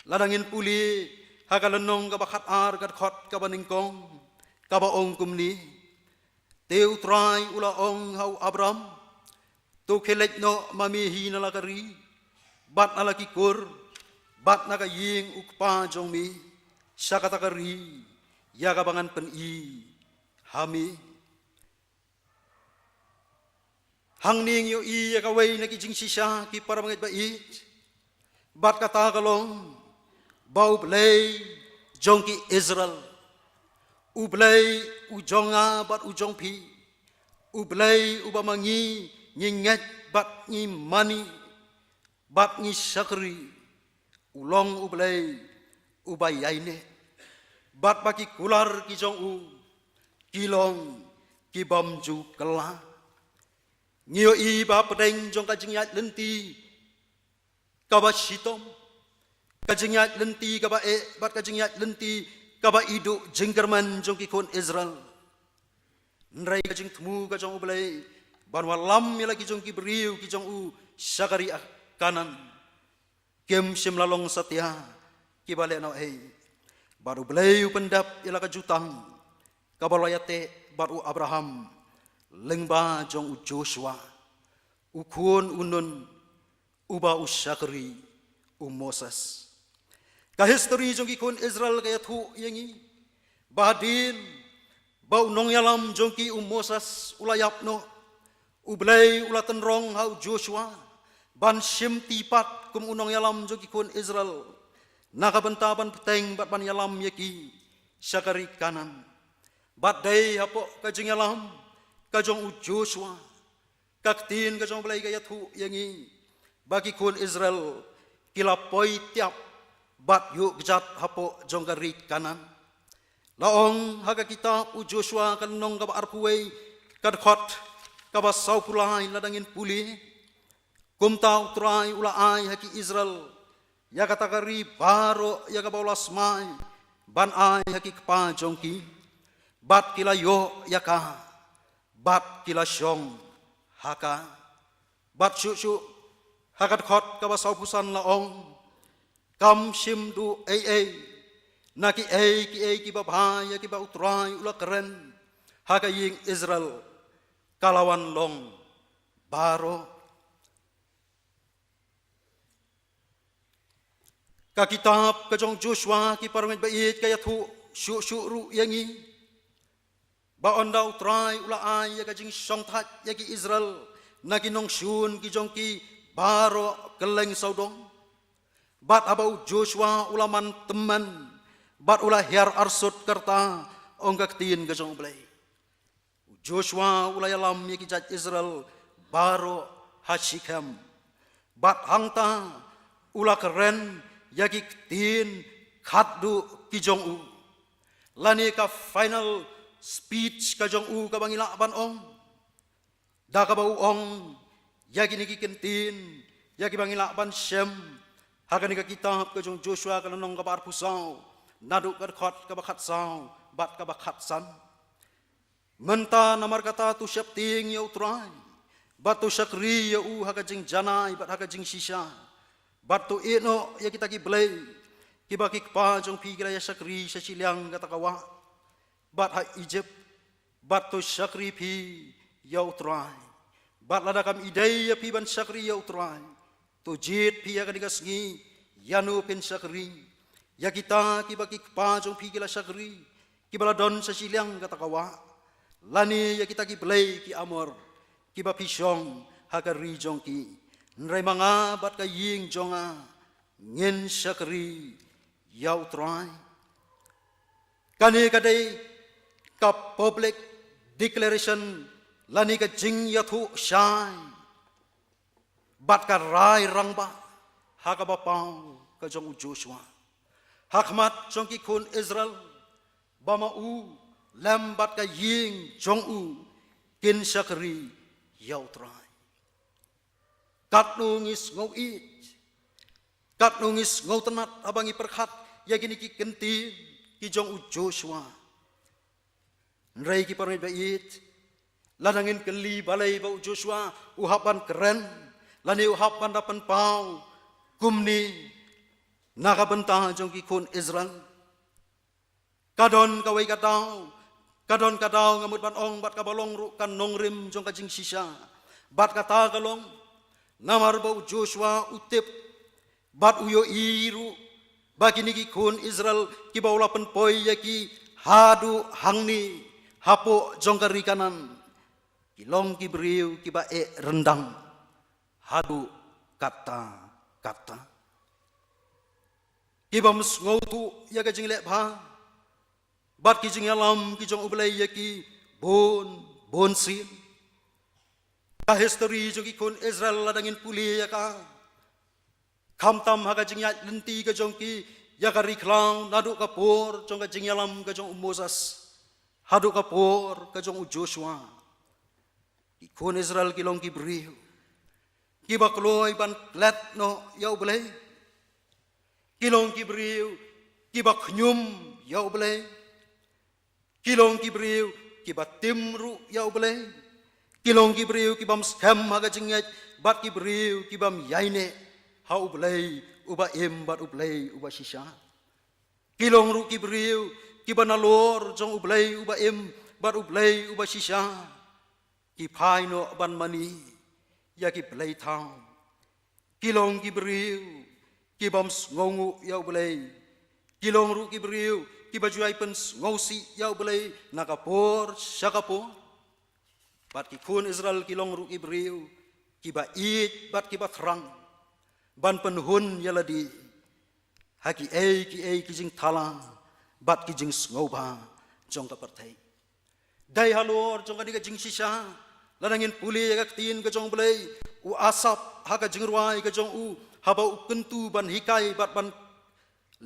lada ngin pule ha ka lynnong kaba khatar ka dkhot kaba nyngkong, kaba ong kumne: Te U Trai u la ong ha u Abram, to khie leit noh ma me hi na la ka ri, bad na la ki kur, bad na ka ïing u kpa jong me, sha kata ka ri ïa kaba ngan pyni ha me. Hangne ngi ïohi ïa kawei na ki jingshisha ki para bangeit ba ïeit. Bad kata ka long ba U Blei jong ki Israel, U Blei u jong nga bad u jong phi, U Blei uba ma ngi ngi ngeit bad ngi mane bad ngi shakri, u long U Blei uba ïaineh, bad ba ki kular ki jong u ki long ki bym ju kylla. Ngi ïohi ba hapdeng jong ka jingïaid lynti kaba shitom, ka jingïaid lynti kaba eh, bad ka jingïaid lynti kaba iduh jingkyrmen jong ki khun Israel, hynrei ka jingthmu ka jong U Blei ban wallam ïa la ki jong ki briew ki jong u sha ka ri Kanaan kim shym la long satia kiba lehnohei. Bad U Blei u pyndep ïa la ka jutang kaba la ïateh bad u Abraham lyngba jong u Joshua, u khun u Nun, uba u shakri u Moses. Ka histori jong ki khun Israel ka ïathuh ïa ngi ba hadien ba u nongïalam jong ki u Moses u la ïap noh, U Blei u la tynrong ha u Joshua ban shim ti pat kum u nongïalam jong ki khun Israel na ka bynta ban bteng bad ban ïalam ïa ki sha ka ri Kanaan. Bad dei hapoh ka jingïalam ka jong u Joshua, ka ktien ka jong U Blei ka ïathuh ïa ngi ba ki khun Israel ki la poi tiap bad ïuh kjat hapoh jong ka ri Kanaan. La ong ha ka kitab u Joshua ka lynnong kaba arphew wei, ka dkhot kaba sawphew lai, lada ngin pule: Kumta U Trai u la ai ha ki Israel ïa kata ka ri baroh ïa kaba u la smai ban ai ha ki kpa jong ki, bad ki la ïoh ïa ka, bad ki la shong ha ka. Bad shuh shuh ha ka dkhot kaba sawphew san la ong: Kam shym duh ei ei na kiei kiei kiba bha ïa kiba U Trai u la kren ha ka ïing Israel, ka la wan long baroh. Ka kitab ka jong Joshua, ki para bangeit ba ïeit, ka ïathuh shuh shuh ruh ïa ngi ba ynda U Trai u la ai ïa ka jingshongthait ïa ki Israel na ki nongshun ki jong ki baroh kylleng sawdong, bad haba u Joshua u la man tymmen bad u la hiar arsut, ka rta ong ka ktien ka jong U Blei, u Joshua u la ïalam ïa ki jait Israel baroh ha Shikhem, bad hangta u la kren ïa ki ktien khatduh ki jong u, lane ka final speech ka jong u, kaba ngi lah ban ong, da kaba u ong ïa kine ki kyntien, ïa kiba ngi lah ban shem ha kane ka kitab ka jong Joshua, ka lynnong kaba arphew saw, naduh ka dkhot kaba khatsaw bad kaba khatsan. Mynta namar kata to sheptieng ïa U Trai, bad to shakri ïa u ha ka jingjanai bad ha ka jingshisha, bad to ïehnoh ïa kita ki blei kiba ki kpa jong phi ki la ïa shakri sha shiliang kata ka wah bad ha Ijipt, bad to shakri phi ïa U Trai. Bad lada kam ïadei ïa phi ban shakri ïa U Trai, to jied phi ïa kane ka sngi ïano phin shakri, ïa kita kiba ki kpa jong phi ki la shakri, kiba la don sha shiliang kata ka wah, lane ïa kita ki blei ki Amor kiba phi shong ha ka ri jong ki. Hynrei ma nga bad ka ïing jong nga ngin shakri ïa U Trai. Kane ka dei ka public declaration lane ka jingïathuh shai bad ka rai rangbah ha kaba paw ka jong u Joshua ha khmat jong ki khun Israel, ba ma u lem bad ka ïing jong u kin shakri ïa U Trai. Katno ngi sngew ïeit, katno ngi sngewtynnat haba ngi pyrkhat ïa kine ki kyntien ki jong u Joshua. Hynrei ki para bangeit ba ïeit, lada ngin kylli balei ba u Joshua u hap ban kren lane u hap ban da pynpaw kumne na ka bynta jong ki khun Israel, ka don kawei ka daw Ka don ka daw nga mut ban ong bad kaba long ruh ka nongrim jong ka jingshisha. Bad kata ka long, namar ba u Joshua u tip, bad u ïohi ruh ba kine ki khun Israel kiba u la pynpoi ïa ki haduh hangne hapoh jong ka ri Kanaan, ki long ki briew kiba eh ryndang haduh katta katta. Kibym sngewthuh ïa ka jingleh bha bad ki jingïalam ki jong U Blei ïa ki bun bun sien. Ka histori jong ki khun Israel, lada ngin pule ïa ka, khamtam ha ka jingïaid lynti ka jong ki ïa ka ri khlaw, naduh ka por jong ka jingïalam ka jong u Moses haduh ka por ka jong u Joshua, ki khun Israel ki long ki briew kiba kloi ban klet noh ïa U Blei. Ki long ki briew kiba khñium ïa U Blei. Ki long ki briew kiba tim ruh ïa U Blei. Ki long ki briew kibym skhem ha ka jingngeit, bad ki briew kibym ïaineh ha U Blei uba im bad U Blei uba shisha. Ki long ruh ki briew kiba nalor jong U Blei uba im bad U Blei uba shisha ki phai noh ban mane ïa ki blei thaw. Ki long ki briew kibym sngewnguh ïa U Blei. Ki long ruh ki briew kiba ju ai pynsngewsih ïa U Blei na ka por sha ka por. Bad ki khun Israel ki long ruh ki briew kiba ïeit bad kiba thrang ban pynhun ïa lade ha kiei kiei ki jingthala bad ki jingsngewbha jong ka pyrthei. Dei halor jong kane ka jingshisha, lada ngin pule ïa ka ktien ka jong U Blei, u Asaph ha ka jingrwai ka jong u, haba u kyntu ban hikai bad ban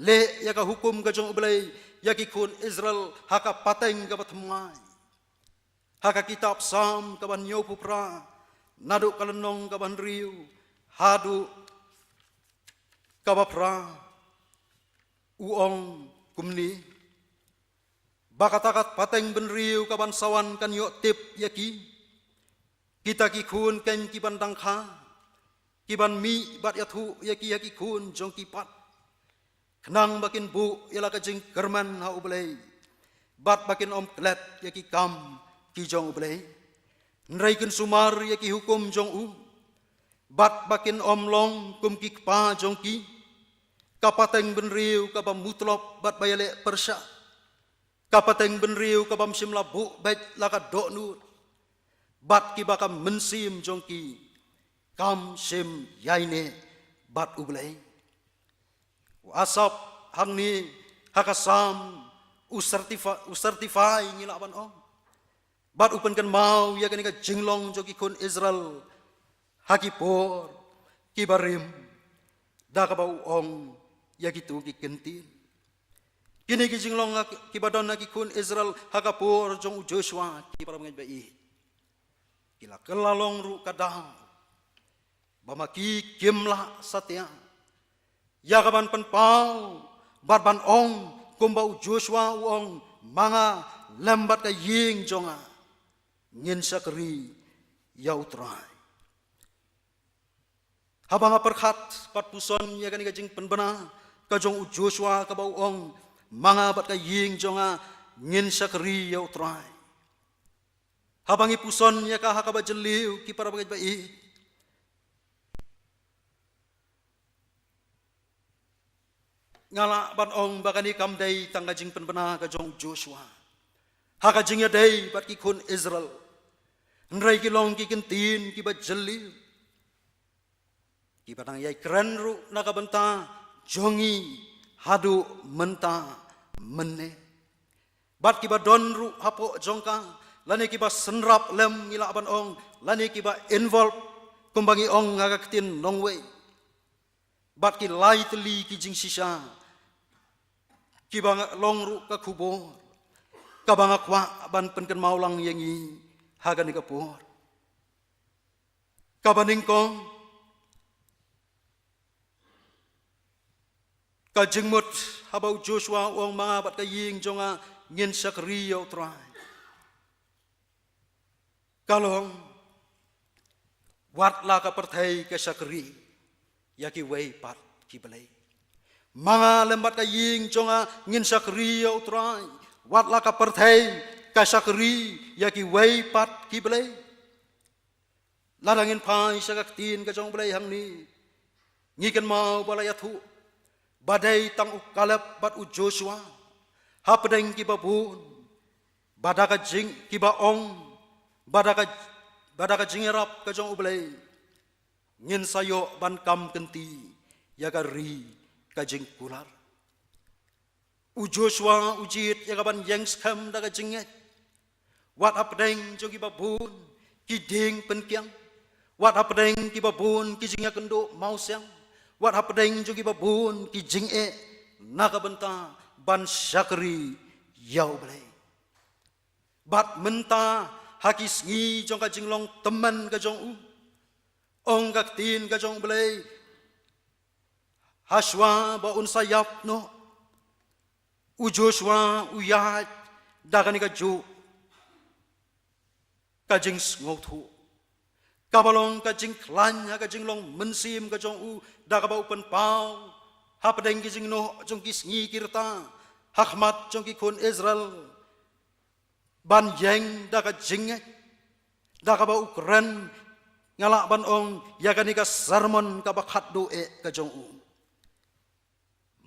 leh ïa ka hukum ka jong U Blei ïa ki khun Israel ha ka pateng kaba thymmai, ha ka kitab Salm kaba hynñiewphew phra, naduh ka lynnong kaba hynriew haduh kaba phra, u ong kumne: Ba kata ka pateng bynriew kaban sa wan kan ïoh tip ïa ki, kita ki khun keiñ kiban dang kha, kiban mih bad ïathuh ïa ki ha ki khun jong ki pat, khnang ba kin buh ïa la ka jingkyrmen ha U Blei, bad ba kin ym klet ïa ki kam ki jong U Blei, hynrei kin sumar ïa ki hukum jong u, bad ba kin ym long kum ki kpa jong ki. Ka pateng bynriew kaba mutlop bad ba ïaleh pyrshah, ka pateng bynriew kabym shym la buh beit la ka dohnud, bad kiba ka mynsiem jong ki kam shym ïaineh bad U Blei. U Asaph hangne ha ka Salm u certifi-, u certify, ngi lah ban ong, bad u pynkynmaw ïa kane ka jinglong jong ki khun Israel ha ki por kiba rim, da kaba u ong ïa kito ki kyntien. Kine ki jinglong ha ki, kiba don ha ki khun Israel ha ka por jong u Joshua, ki para bangeit ba ïeit, ki la kylla long ruh ka daw ba ma ki kim lah satia ïa kaban pynpaw bad ban ong kumba u Joshua u ong: Ma nga lem bad ka ïing jong nga ngin shakri ïa U Trai. Haba nga pyrkhat bad puson ïa kane ka jingpynbna ka jong u Joshua kaba u ong: Ma nga bad ka ïing jong nga ngin shakri ïa U Trai. Haba ngi puson ïa ka ha kaba jylliew, ki para bangeit ba ïeit, nga lah ban ong ba kane kam dei tang ka jingpynbna ka jong u Joshua ha ka jingïadei bad ki khun Israel, hynrei ki long ki kyntien kiba jylliew, kiba dang ïai kren ruh na ka bynta jong ngi haduh mynta mynne, bad kiba don ruh hapoh jong ka, lane kiba synrap lem, ngi lah ban ong, lane kiba involve, kumba ngi ong ha ka ktien nongwei. Bad ki lai tylli ki jingshisha kiba nga long ruh ka khubor kaba nga kwah ban pynkynmaw lang ïa ngi ha kane ka por. Kaba nyngkong, ka jingmut haba u Joshua u ong: Ma nga bad ka ïing jong nga ngin shakri ïa U Trai, ka long: Wat la ka pyrthei ka shakri ïa kiwei pat ki blei, ma nga lem bad ka ïing jong nga ngin shakri ïa U Trai. Wat la ka pyrthei ka shakri ïa kiwei pat ki blei. Lada ngin phai sha ka ktien ka jong U Blei hangne, ngi kynmaw ba la ïathuh ba dei tang u Kaleb bad u Joshua, hapdeng kiba bun, ba da ka jing, kiba ong, ba da ka, ba da ka jingïarap ka jong U Blei, ngin sa ïoh ban kam kynti ïa ka ri ka jingkular. U Joshua u jied ïa ka ban ïeng skhem da ka jingngeit. Wat hapdeng jong kiba bun ki dieng pynkiang, wat hapdeng kiba bun ki jingïakynduh mawsiang, wat hapdeng jong kiba bun ki jingeh na ka bynta ban shakri ïa U Blei. Bad mynta ha ki sngi jong ka jinglong tymmen ka jong u, ong ka ktien ka jong U Blei, hashwa ba un sa ïap noh, u Joshua u ïaid da kane kajuh ka jingsngewthuh, kaba long ka jingkhlaiñ ha ka jinglong mynsiem ka jong u, da kaba u pynpaw hapdeng ki jingnoh jong ki sngi ki rta ha khmat jong ki khun Israel ban ïeng da ka jingngeit, da kaba u kren, nga lah ban ong, ïa kane ka sermon kaba khatduh eh ka jong u: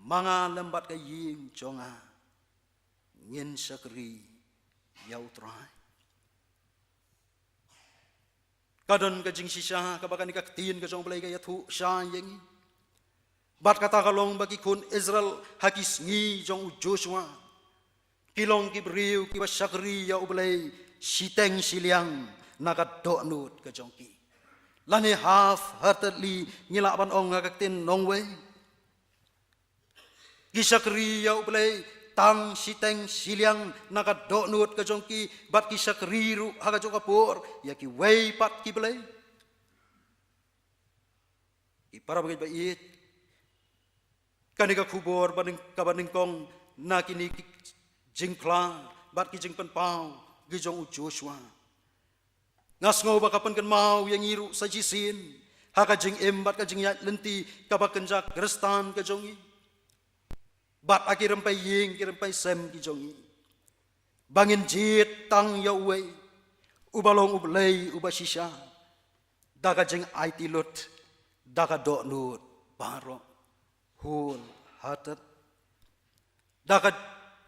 Ma nga lem bad ka ïing jong nga ngin shakri ïa U Trai. Ka don ka jingshisha kaba kane ka ktien ka jong U Blei ka ïathuh shai ïa ngi. Bad kata ka long ba ki khun Israel ha ki sngi jong u Joshua ki long ki briew kiba shakri ïa U Blei shiteng shiliang na ka dohnud ka jong ki. Lane half-heartedly ngi lah ban ong ha ka ktien nongwei. Ki shakri ïa U Blei tang shiteng shiliang na ka dohnud ka jong ki, bad ki shakri ruh ha kajuh ka por ïa kiwei pat ki blei. Ki para bangeit ba ïeit, kane ka khubor ba nyng-, kaba nyngkong na kine ki jingphla bad ki jingpynpaw ki jong u Joshua, nga sngew ba ka pynkynmaw ïa ngi ruh sa shisien ha ka jingim bad ka jingïaid lynti kaba kynja Khristan ka jong ngi, bad ha ki rympei ïing ki rympei sem ki jong ngi, ba ngin jied tang ïa uwei uba long U Blei uba shisha, da ka jingaiti lut, da ka dohnud baroh, wholehearted, da ka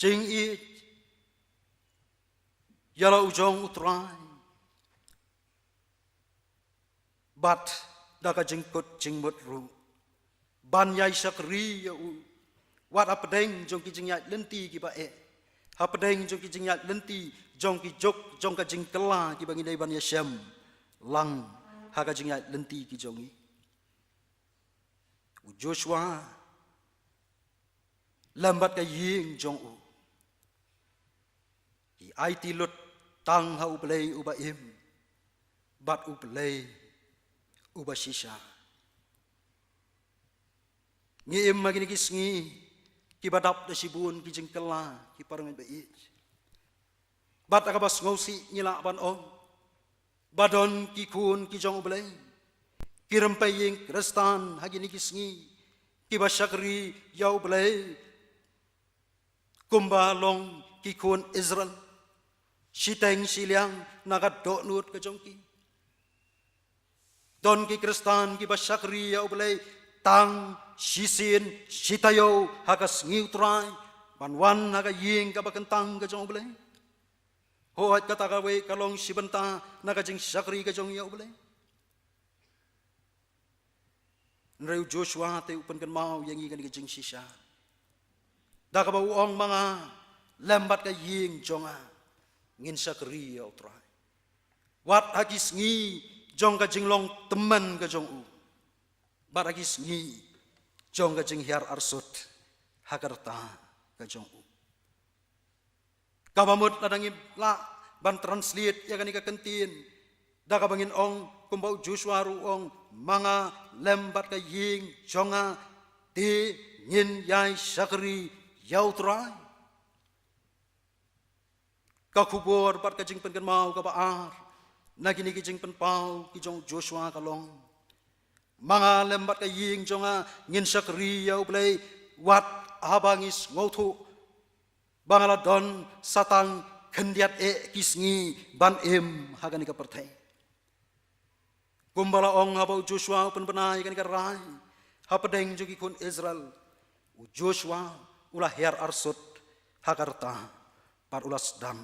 jingïeit ïa la u jong U Trai, bad da ka jingkut jingmut ruh ban ïai shakri ïa u, wat hapdeng jong ki jingïaid lynti kiba eh, hapdeng jong ki jingïaid lynti jong ki juk jong ka jingkylla kiba ngi dei ban ïashem lang ha ka jingïaid lynti ki jong ngi. U Joshua lem bad ka ïing jong u ki aiti lut tang ha U Blei uba im, bad U Blei uba shisha. Ngi im ha kine ki sngi kiba dap da shibun ki jingkylla, ki para bangeit ba ïeit. Bad ha kaba sngewsih ngi lah ban ong ba don ki khun ki jong U Blei, ki rympei ïing Khristan ha kine ki sngi kiba shakri ïa U Blei kumba long ki khun Israel, shiteng shiliang na ka dohnud ka jong ki. Don ki Khristan kiba shakri ïa U Blei tang shisien shitaïew ha ka sngi U Trai, ban wan ha ka ïing kaba kyntang ka jong U Blei. Hooid, kata kawei ka long shi bynta na ka jingshakri ka jong ngi ïa U Blei. Hynrei u Joshua te u pynkynmaw ïa ngi kane ka jingshisha, da kaba u ong, ma nga lem bad ka ïing jong nga ngin shakri ïa U Trai. Wat ha ki sngi jong ka jinglong tymmen ka jong u, bad ha ki sngi jong ka jinghiar arsut ha ka rta ka jong u. Kaba mut lada ngin lah ban translate ïa kane ka kyntien, da kaba ngin ong kumba u Joshua ruh u ong, ma nga lem bad ka ïing jong nga te ngin ïai shakri ïa U Trai. Ka khubor bad ka jingpynkynmaw kaba ar na kine ki jingpynpaw ki jong u Joshua ka long, ma nga lem bad ka ïing jong nga ngin shakri ïa U Blei, wat haba ngi sngewthuh ba nga la don sa tang khyndiat eh ki sngi ban im ha kane ka pyrthei. Kumba la ong haba u Joshua u pynbna ïa kane ka rai hapdeng jong ki khun Israel, u Joshua u la hiar arsut ha ka rta bad u la sdang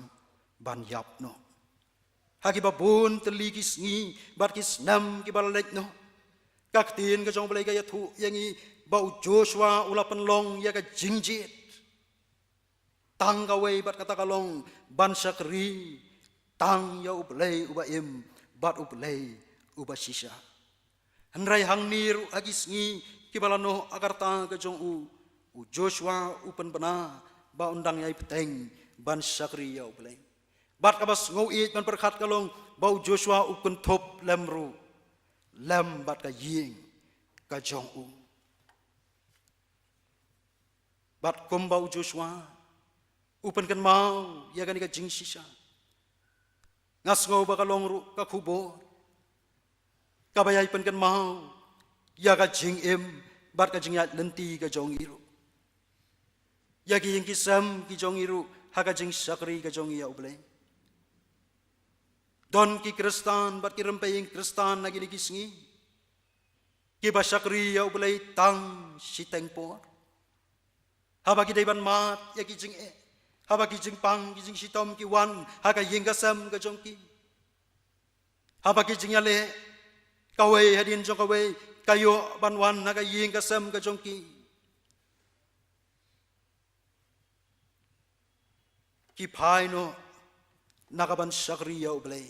ban ïap noh. Ha kiba bun tylli ki sngi bad ki snem kiba la leit noh, ka ktien ka jong U Blei ka ïathuh ïa ngi ba u Joshua u la pynlong ïa ka jingjied tang kawei bad kata ka long ban shakri tang ïa U Blei uba im bad U Blei uba shisha. Hynrei hangne ruh ha ki sngi kiba la noh ha ka rta ka jong u, u Joshua u pynbna ba un dang ïai bteng ban shakri ïa U Blei. Bad kaba sngewsih ban pyrkhat ka long ba u Joshua u kynthup lem ruh lem bad ka ïing ka jong u. Bad kumba u Joshua u pynkynmaw ïa kane ka jingshisha, nga sngew ba ka long ruh ka khubor kaba ïai pynkynmaw ïa ka jingim bad ka jingïaid lynti ka jong ngi ruh, ïa ki ïing ki sem ki jong ngi ruh ha ka jingshakri ka jong ngi ïa U Blei. Don ki Khristan bad ki rympei ïing Khristan ha kine ki sngi kiba shakri ïa U Blei tang shiteng por. Haba ki dei ban mad ïa ki jingeh, haba ki jingpang ki jingshitom ki wan ha ka ïing ka sem ka jong ki, haba ki jingïaleh kawei hadien jong kawei ka ïoh ban wan ha ka ïing ka sem ka jong ki, ki phai noh na ka ban shakri ïa U Blei.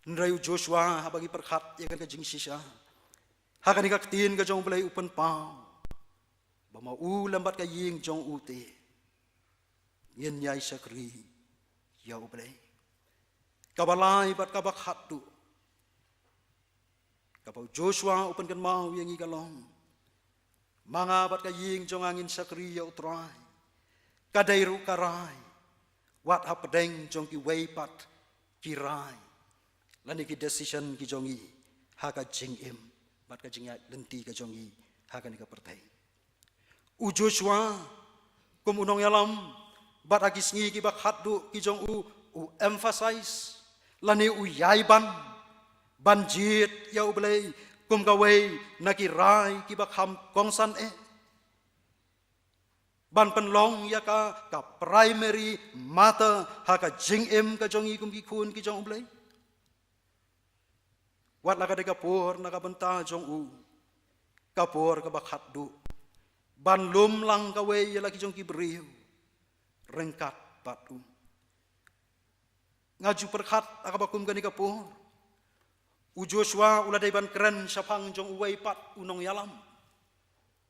Hynrei u Joshua haba ngi pyrkhat ïa kane ka jingshisha, ha kane ka ktien ka jong U Blei u pynpaw ba ma u lem bad ka ïing jong u te ngin ïai shakri ïa U Blei. Kaba lai bad kaba khatduh kaba u Joshua u pynkynmaw ïa ngi ka long, ma nga bad ka ïing jong nga ngin shakri ïa U Trai. Ka dei ruh ka rai wat hapdeng jong kiwei pat ki rai lane ki decision ki jong ngi ha ka jingim bad ka jingïaid lynti ka jong ngi ha kane ka pyrthei. U Joshua kum u nongïalam bad ha ki sngi kiba khatduh ki jong u, u emphasize lane u ïai ban ban jied ïa U Blei kum kawei na ki rai kiba kham kongsan eh, ban pynlong ïa ka ka primary matter ha ka jingim ka jong ngi kum ki khun ki jong U Blei. Wat la ka dei ka por na ka bynta jong u, ka por kaba khatduh ban lum lang kawei ïa la ki jong ki briew ryngkat bad u. Nga ju pyrkhat ha kaba kum kane ka por, u Joshua u la dei ban kren shaphang jong uwei pat u nongïalam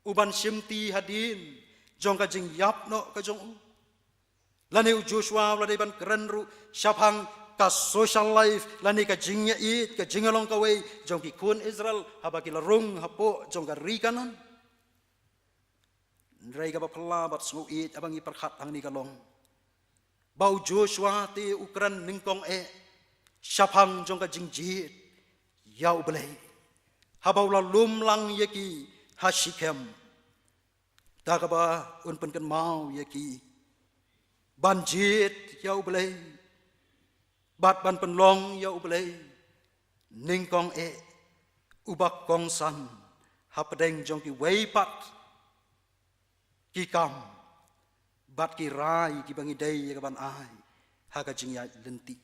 u ban shimti hadien jong ka jingïap noh ka jong u. Lane u Joshua u la dei ban kren ruh shaphang ka social life lane ka jingïaieit, ka jingïalong kawei jong ki khun Israel haba ki la rung hapoh jong ka ri Kanaan. Hynrei kaba phylla bad sngewsih haba ngi pyrkhat hangne ka long ba u Joshua te u kren nyngkong eh shaphang jong ka jingjied ïa U Blei haba u la lum lang ïa ki ha Shikhem, da kaba un pynkynmaw ïa ki ban jied ïa U Blei bad ban pynlong ïa U Blei nyngkong eh uba kongsan hapdeng jong kiwei pat ki kam bad ki rai kiba ngi dei ïa ka ban ai ha ka jingïaid lynti.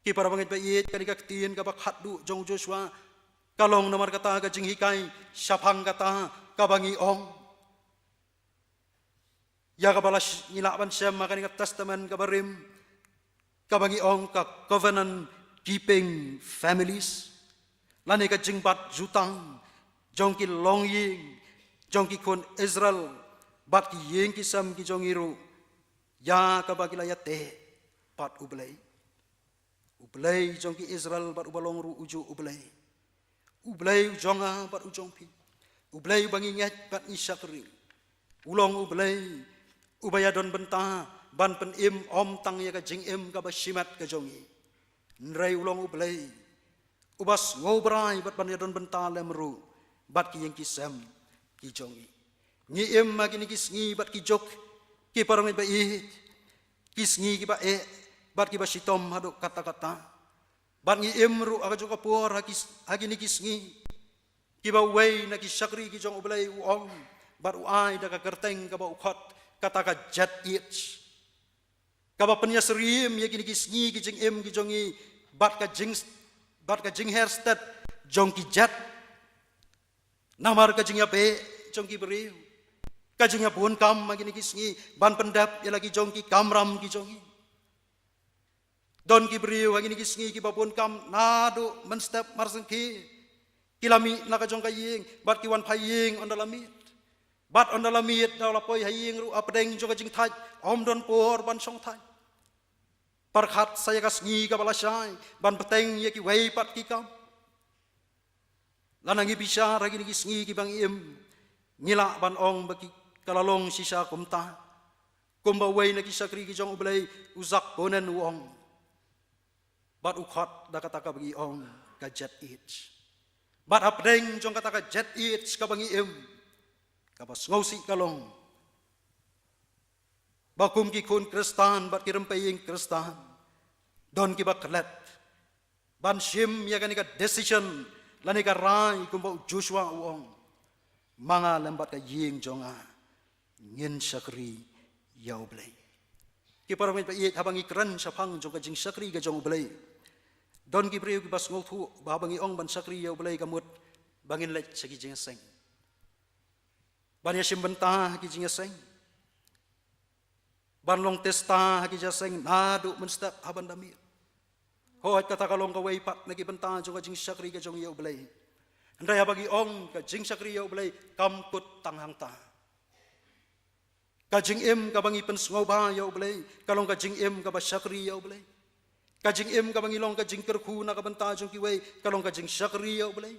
Ki para bangeit ba ïeit, kane ka ktien kaba khatduh jong u Joshua ka long namar kata ka jinghikai shaphang kata kaba ngi ong ïa kaba la sh-, ngi lah ban shem ha kane ka Testament kaba rim, kaba ngi ong ka covenant keeping families, lane ka jingbat jutang jong ki longïing jong ki khun Israel bad ki ïing ki sem ki jong ngi ruh, ïa kaba ki la ïateh bad U Blei. U Blei jong ki Israel bad uba long ruh u juh U Blei. U Blei u jong nga bad u jong phi. U Blei uba ngi ngeit bad ngi shakri. U long U Blei uba ïadon bynta ban pynim ym tang ïa ka jingim kaba shimet ka jong ngi, hynrei u long U Blei uba sngewbha bad ban ïadon bynta lem ruh bad ki ïing ki sem ki jong ngi. Ngi im ha kine ki sngi bad ki juk Ki parangeit ba ïeit, ki sngi kiba eh bad kiba shitom haduh katta katta. Bad ngi im ruh ha ka jong ka por ha ki, ha kine ki sngi kiba uwei na ki shakri ki jong U Blei u ong bad u ai da ka kyrteng kaba u khot kata ka Jet Age, kaba pynïasyriem ïa kine ki sngi ki jingim ki jong ngi bad ka jing, bad ka jingher stet jong ki jet. Namar ka jingïabeh jong ki briew, ka jingïabun kam ha kine ki sngi ban pyndep ïa la ki jong ki kamram ki jong ngi. Don ki briew ha kine ki sngi kiba bun kam naduh mynstep marsngewkhie. Ki la mih na ka jong ka ïing bad ki wan phai ïing ynda la miet. Bad ynda la miet, da la poi ha ïing ruh, hapdeng jong ka jingthait ym don por ban shong thait. Pyrkhat sa ïa ka sngi kaba lashai ban bteng ïa kiwei pat ki kam. Lada ngi bishar ha kine ki sngi kiba ngi im, ngi lah ban ong ba ki, ka la long shisha kumta. Kumba uwei na ki shakri ki jong U Blei, u Jack Coonan, u ong, bad u khot da kata kaba ngi ong ka Jet Age. Bad hapdeng jong kata ka Jet Age kaba ngi im, kaba sngewsih ka long ba kum ki khun Khristan bad ki rympei ïing Khristan, don kiba klet ban shim ïa kane ka decision lane ka rai kumba u Joshua u ong, ma nga lem bad ka ïing jong nga ngin shakri ïa U Blei. Ki parangeit ba ïeit, haba ngi kren shaphang jong ka jingshakri ka jong U Blei, don ki briew kiba sngewthuh ba haba ngi ong ban shakri ïa U Blei ka mut ba ngin leit sha ki jingïaseng, ban ïashim bynta ha ki jingïaseng, ban long testa ha ki jingïaseng naduh mynstep haban da miet. Hooid, kata ka long kawei pat na ki bynta jong ka jingshakri ka jong ïa U Blei. Hynrei haba ngi ong ka jingshakri ïa U Blei kam kut tang hangta. Ka jingim kaba ngi pynsngewbha ïa U Blei ka long ka jingim kaba shakri ïa U Blei. Ka jingim kaba ngi long ka jingkyrkhu na ka bynta jong kiwei ka long ka jingshakri ïa U Blei.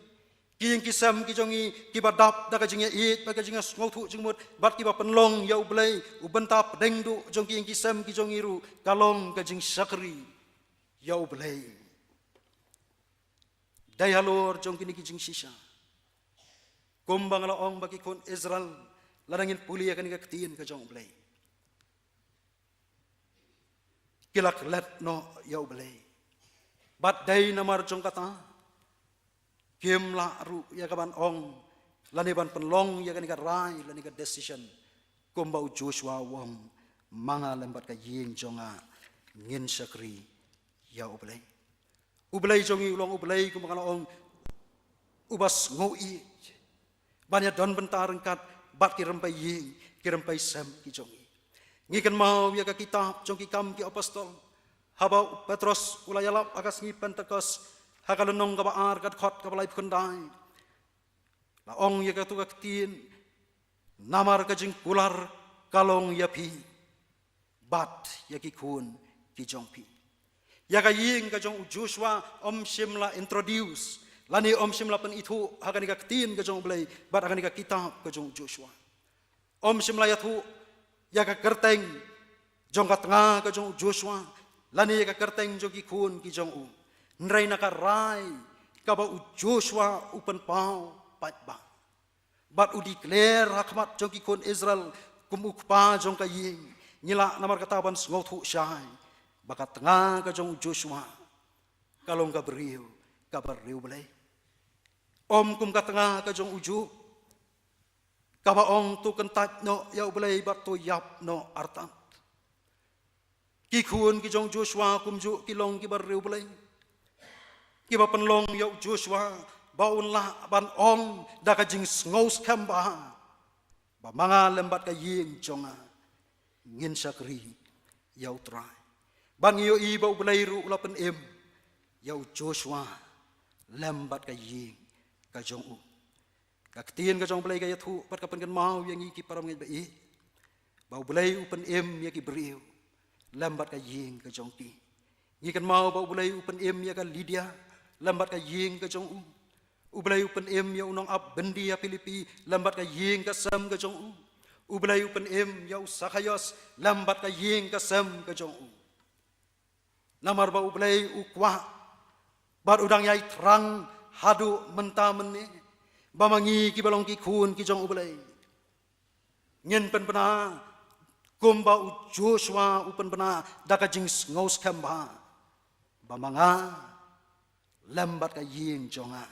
Ki ïing ki sem ki jong ngi kiba dap da ka jingïaieit bad ka jingïasngewthuh jingmut bad kiba pynlong ïa U Blei u bynta pdeng duh jong ki ïing ki sem ki jong ngi ruh ka long ka jingshakri ïa U Blei. Dei halor jong kine ki jingshisha, kumba nga la ong ba ki khun Israel, lada ngin pule ïa kane ka ktien ka jong U Blei, ki la klet noh ïa U Blei. Bad dei namar jong kata kim lah ruh ïa ka ban ong lane ban pynlong ïa kane ka rai lane ka decision kumba u Joshua u ong, ma nga lem bad ka ïing jong nga ngin shakri ïa U Blei. U Blei jong ngi u long U Blei kumba nga la ong, uba sngewieit ban ïadon bynta ryngkat bad ki rympei ïing, ki rympei sem ki jong ngi. Ngi kynmaw ïa ka kitab jong Ki Kam ki Apostol, haba u Petros u la ïalap ha ka sngi Pentekost, ha ka lynnong kaba ar, ka dkhot kaba laiphew khyndai, la ong ïa katu ka ktien, namar ka jingkular ka long ïa phi bad ïa ki khun ki jong phi. Ïa ka ïing ka jong u Joshua ym shym la introduce lane ym shym la pynithuh ha kane ka ktien ka jong U Blei bad ha kane ka kitab ka jong u Joshua. Ym shym la ïathuh ïa ka kyrteng jong ka tnga ka jong u Joshua lane ïa ka kyrteng jong ki khun ki jong u. Hynrei na ka rai kaba u Joshua u pynpaw paidbah bad u declare ha khmat jong ki khun Israel kum u kpa jong ka ïing, ngi lah namar kata ban sngewthuh shai ba ka tnga ka jong u Joshua ka long ka briew kaba riewblei. Ym kum ka tnga ka jong u Job kaba ong, to kyntait noh ïa U Blei bad to ïap noh artat. Ki khun ki jong u Joshua kumjuh ki long kiba riewblei, kiba pynlong ïa u Joshua ba un lah ban ong da ka jingsngewskhem bha ba ma nga lem bad ka ïing jong nga ngin shakri ïa U Trai. Bad ngi ïohi ba U Blei ruh u la pynim ïa u Joshua lem bad ka ïing ka jong u. Ka ktien ka jong U Blei ka ïathuh bad ka pynkynmaw ïa ngi ki parabangeit ba ïeit ba U Blei u pynim ïa ki briew lem bad ka ïing ka jong ki. Ngi kynmaw ba U Blei u pynim ïa ka Lydia lem bad ka ïing ka jong u. U Blei u pynim ïa u nongap byndi ha Philippi lem bad ka ïing ka sem ka jong u. U Blei u pynim ïa u Sakhaios lem bad ka ïing ka sem ka jong u. Namar ba U Blei u kwah bad u dang ïai thrang haduh mynta mynne ba ma ngi kiba long ki khun ki jong U Blei ngin pynbna Kumba u Joshua u pynbna da ka jingsngewskhem bha, ba ma nga lem bad ka ïing jong nga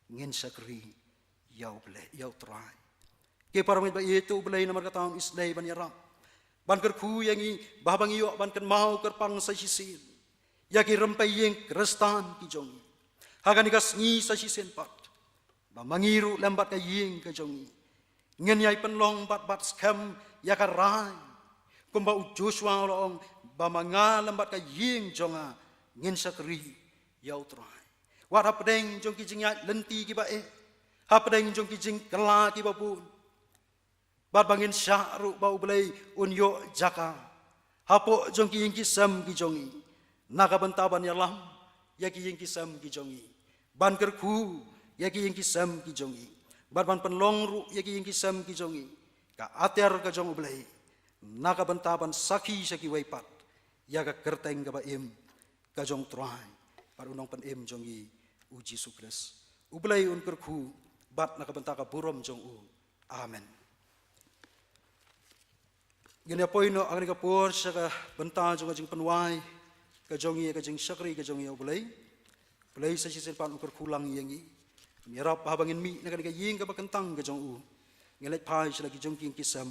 ngin shakri ïa U Blei, ïa U Trai. Ki para bangeit ba ïeit, to U Blei namar kata un isynei ban ïarap, ban kyrkhu ïa ngi, ba haba ngi ïoh ban kynmaw kyrpang sa shisien ïa ki rympei ïing Khristan ki jong ngi ha kane ka sngi sa shisien pat, ba ma ngi ruh lem bad ka ïing ka jong ngi ngin ïai pynlong bad, bad skhem ïa ka rai, kumba u Joshua u la ong, ba ma nga lem bad ka ïing jong nga ngin shakri ïa U Trai. Wat hapdeng jong ki jingïaid lynti kiba eh, hapdeng jong ki jingkylla kiba bun, bad ba ngin shah ruh ba U Blei un ïoh jaka hapoh jong ki ïing ki sem ki jong ngi, na ka bynta ban ïalam ïa ki ïing ki sem ki jong ngi, ban kyrkhu ïa ki ïing ki sem ki jong ngi, bad ban pynlong ruh ïa ki ïing ki sem ki jong ngi ka atiar ka jong U Blei, na ka bynta ban sakhi sha kiwei pat ïa ka kyrteng kaba im ka jong U Trai bad U Nongpynim jong ngi, U Jisu Khrist. U Blei un kyrkhu bad na ka bynta ka burom jong U. Amen. Ngin ïa poi noh ha kane ka por sha ka bynta jong ka jingpynwai ka jong ngi, ka jingshakri ka jong ngi ïa U Blei. Blei sa shisien pat un kyrkhu lang ïa ngi. Ngin ïarap ba haba ngin mih na kane ka ïing kaba kyntang ka jong U, ngin leit phai sha la ki jong ki ïing ki sem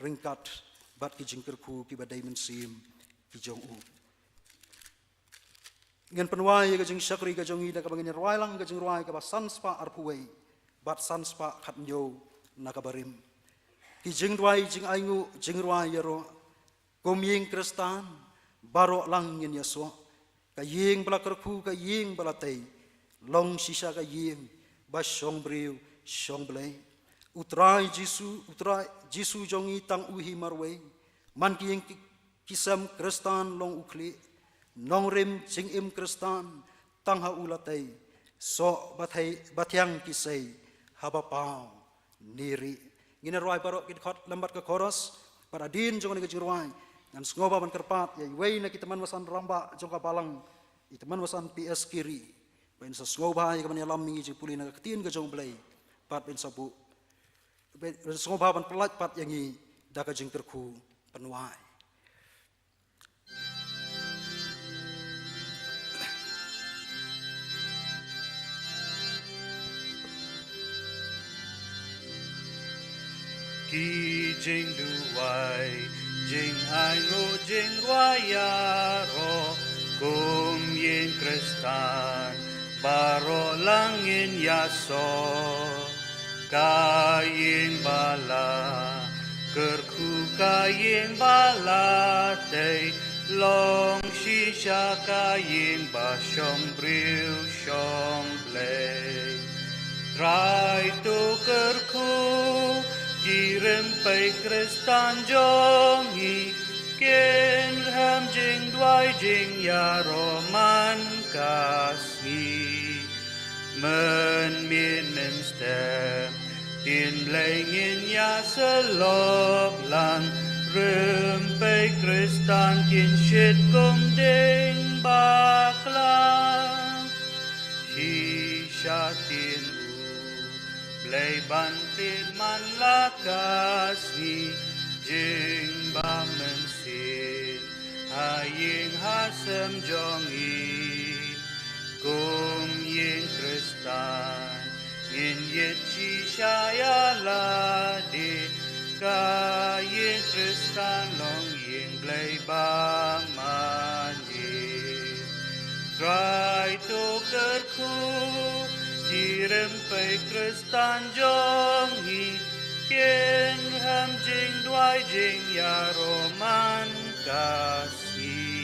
ryngkat bad ki jingkyrkhu kiba dei mynsiem ki jong U. Ngin pynwai ïa ka jingshakri ka jong ngi da kaba ngin ïa rwai lang ka jingrwai kaba san spah arphew wei bad san spah khathynñiew na kaba rim. Ki jingduwai jingainguh, jingrwai ïaroh. Kum ïing Khristan baroh lang ngin ïasoh, ka ïing ba la kyrkhu, ka ïing ba la tei, long shisha ka ïing ba shong briew shong Blei. U Trai Jisu, U Trai Jisu jong ngi tang U hi marwei. Man ki ïing ki, ki sem Khristan long u khlieh, nongrim jingim Khristan tang ha U la tei. Soh ba thei, ba thiang ki sei haba paw ne rieh. Ngin ïa rwai baroh ki dkhot lem bad ka chorus. Bad hadien jong kane ka jingrwai, ngan sngewbha ban kyrpad ïa iwei na ki tymmen basan rangbah jong ka balang, i tymmen basan P S Kiri, ba in sa sngewbha ïa ka ban ïalam ïa ngi jingpule na ka ktien ka jong U Blei. Bad ba in sa buh, ba in sa sngewbha ban pyllait pat ïa ngi da ka jingkyrkhu pynwai. Ki jingduwai, jingainguh, jingrwai ïaroh, kum ïing Khristan baroh lang ngin ïasoh. Ka ïing ba la kyrkhu, ka ïing ba la tei, long shisha ka ïing ba shong briew shong Blei. Trai to kyrkhu ki rympei Khristan jong ngi, kin rhem jingduwai jingïaroh man ka sngi. Mynmiet mynstep ktien Blei ngin ïa syllok lang, rympei Khristan kin shit kum dieng bakla. Shisha ktien U Blei ban thied man la ka sngi, jingbamynsiem ha ïing ha sem jong ngi. Kum ïing Khristan ngin ïeit shisha ïa lade, ka ïing Khristan long ïing Blei ba mane. Trai to kyrkhu ki rympei Khristan jong ngi, kin rhem jingduwai jingïaroh man ka sngi.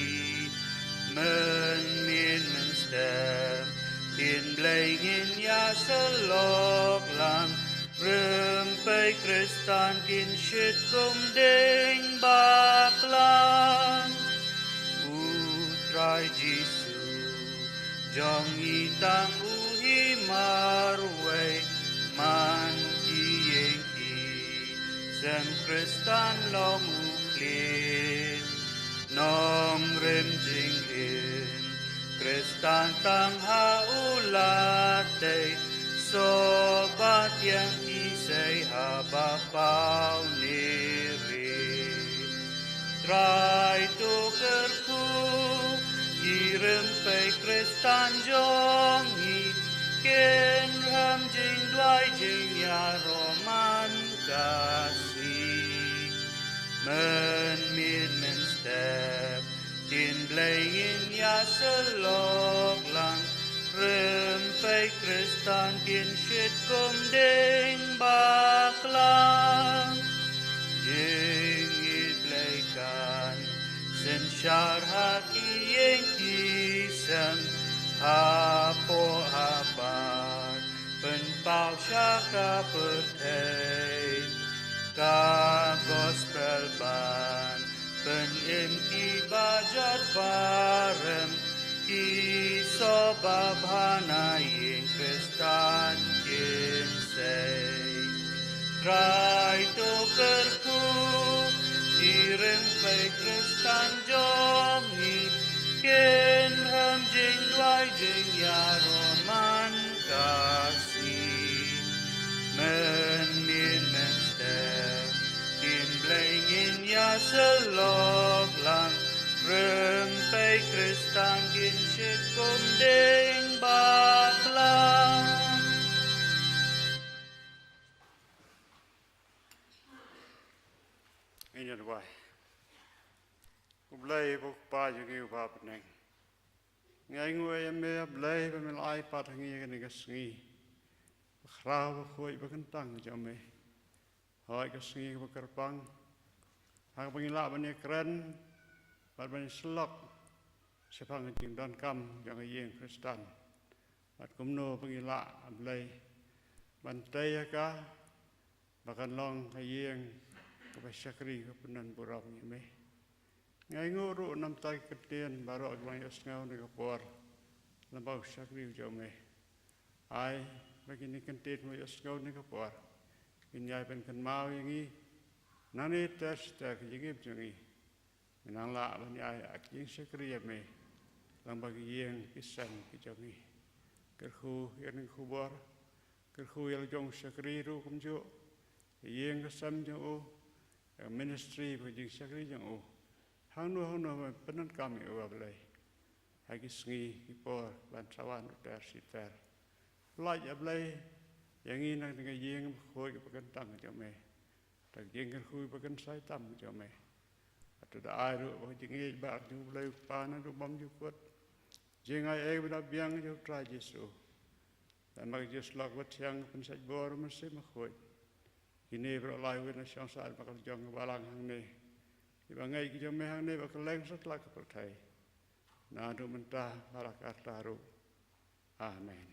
Mynmiet mynstep ktien Blei ngin ïa syllok lang, rympei Khristan kin shit kum dieng bakla. U Trai Jisu jong ngi tang U hi marwei, man ki ïing ki sem Khristan long u khlieh. Nongrim jingim Khristan tang ha U la tei, soh ba thiang ki sei haba paw ne rieh. Trai to kyrkhu, ki rympei Khristan jong ngi, kin rhem jingduwai jingïaroman ka sngi. Mynmiet mynstep, kin Blei ngin ïasyllok lang, rympei Khristan kin shit kum dieng bakla. Jingïeit Blei kan synshar ha ki ïing ki sem, hapoh habar pynpaw sha ka pyrthei. Ka gospel ban pynim ki ba jot ba rem, ki soh ba bha na ïing Khristan kin sei. Trai to kyrkhu, ki rympei Khristan jong ngi, kin rhem jingduwai jingïaroman ka sngi. Mynmiet mynstep, kin Blei ngin ïasyllok lang, rympei Khristan kin shit kum dieng bakla. Ngin ïa duwai. U Blei, u Kpa jong ngi uba ha bneng, ngi ainguh ïa me, a Blei, ba me la ai pat ha ngi ïa kane ka sngi bakhraw, bakhuid, bakyntang jong me. Hooid, ka sngi kaba kyrpang, ha kaba ngi lah ban ïakren bad ban ïasyllok shaphang ka jingdonkam jong ka ïing Khristan, bad kumno ba ngi lah, a Blei, ban tei ïa ka ba kan long ka ïing kaba shakri, ka pyndonburom ïa me. Ngi ainguh ruh na ka bynta ki kyntien baroh kiba ngi ïohsngew ha kane ka por lyngba u shakri u jong me. Ai ba kine ki kyntien kiba ngi ïohsngew ha kane ka por kin ïai pynkynmaw ïa ngi nangne ter shi ter ha ka jingim jong ngi. Me nang lah ban ïai ai ka jingshakri ïa me lyngba ki ïing ki sem ki jong ngi. Kyrkhu ïa kane ka khubor, kyrkhu ïa la jong u shakri ruh kumjuh, ïa ka ïing ka sem jong u, ïa ka ministry bad ka jingshakri jong u. Hangno hangno ba me pyndonkam ïa u, a Blei, ha ki sngi ki por ban sa wan ruh ter shi ter. Pyllait, a Blei, ïa ngi na kane ka ïing bakhuid, bakyntang jong me. Da ka jingkyrkhu bakynsai tam jong me. Bad to da ai ruh ba ka jingïeit ba jong u Blei u Kpa naduh bymjukut, jingaiei ba da biang jong u Trai Jisu, da ma ka jingïasyllok bathiang, ka pynshait bor u Mynsiem Bakhuid, kine baroh lai wei na shong sah bad ka la jong ka balang hangne, kiba ngeit ki jong me hangne bad kylleng satlak ka pyrthei, naduh mynta bad la ka rta ruh. Amen.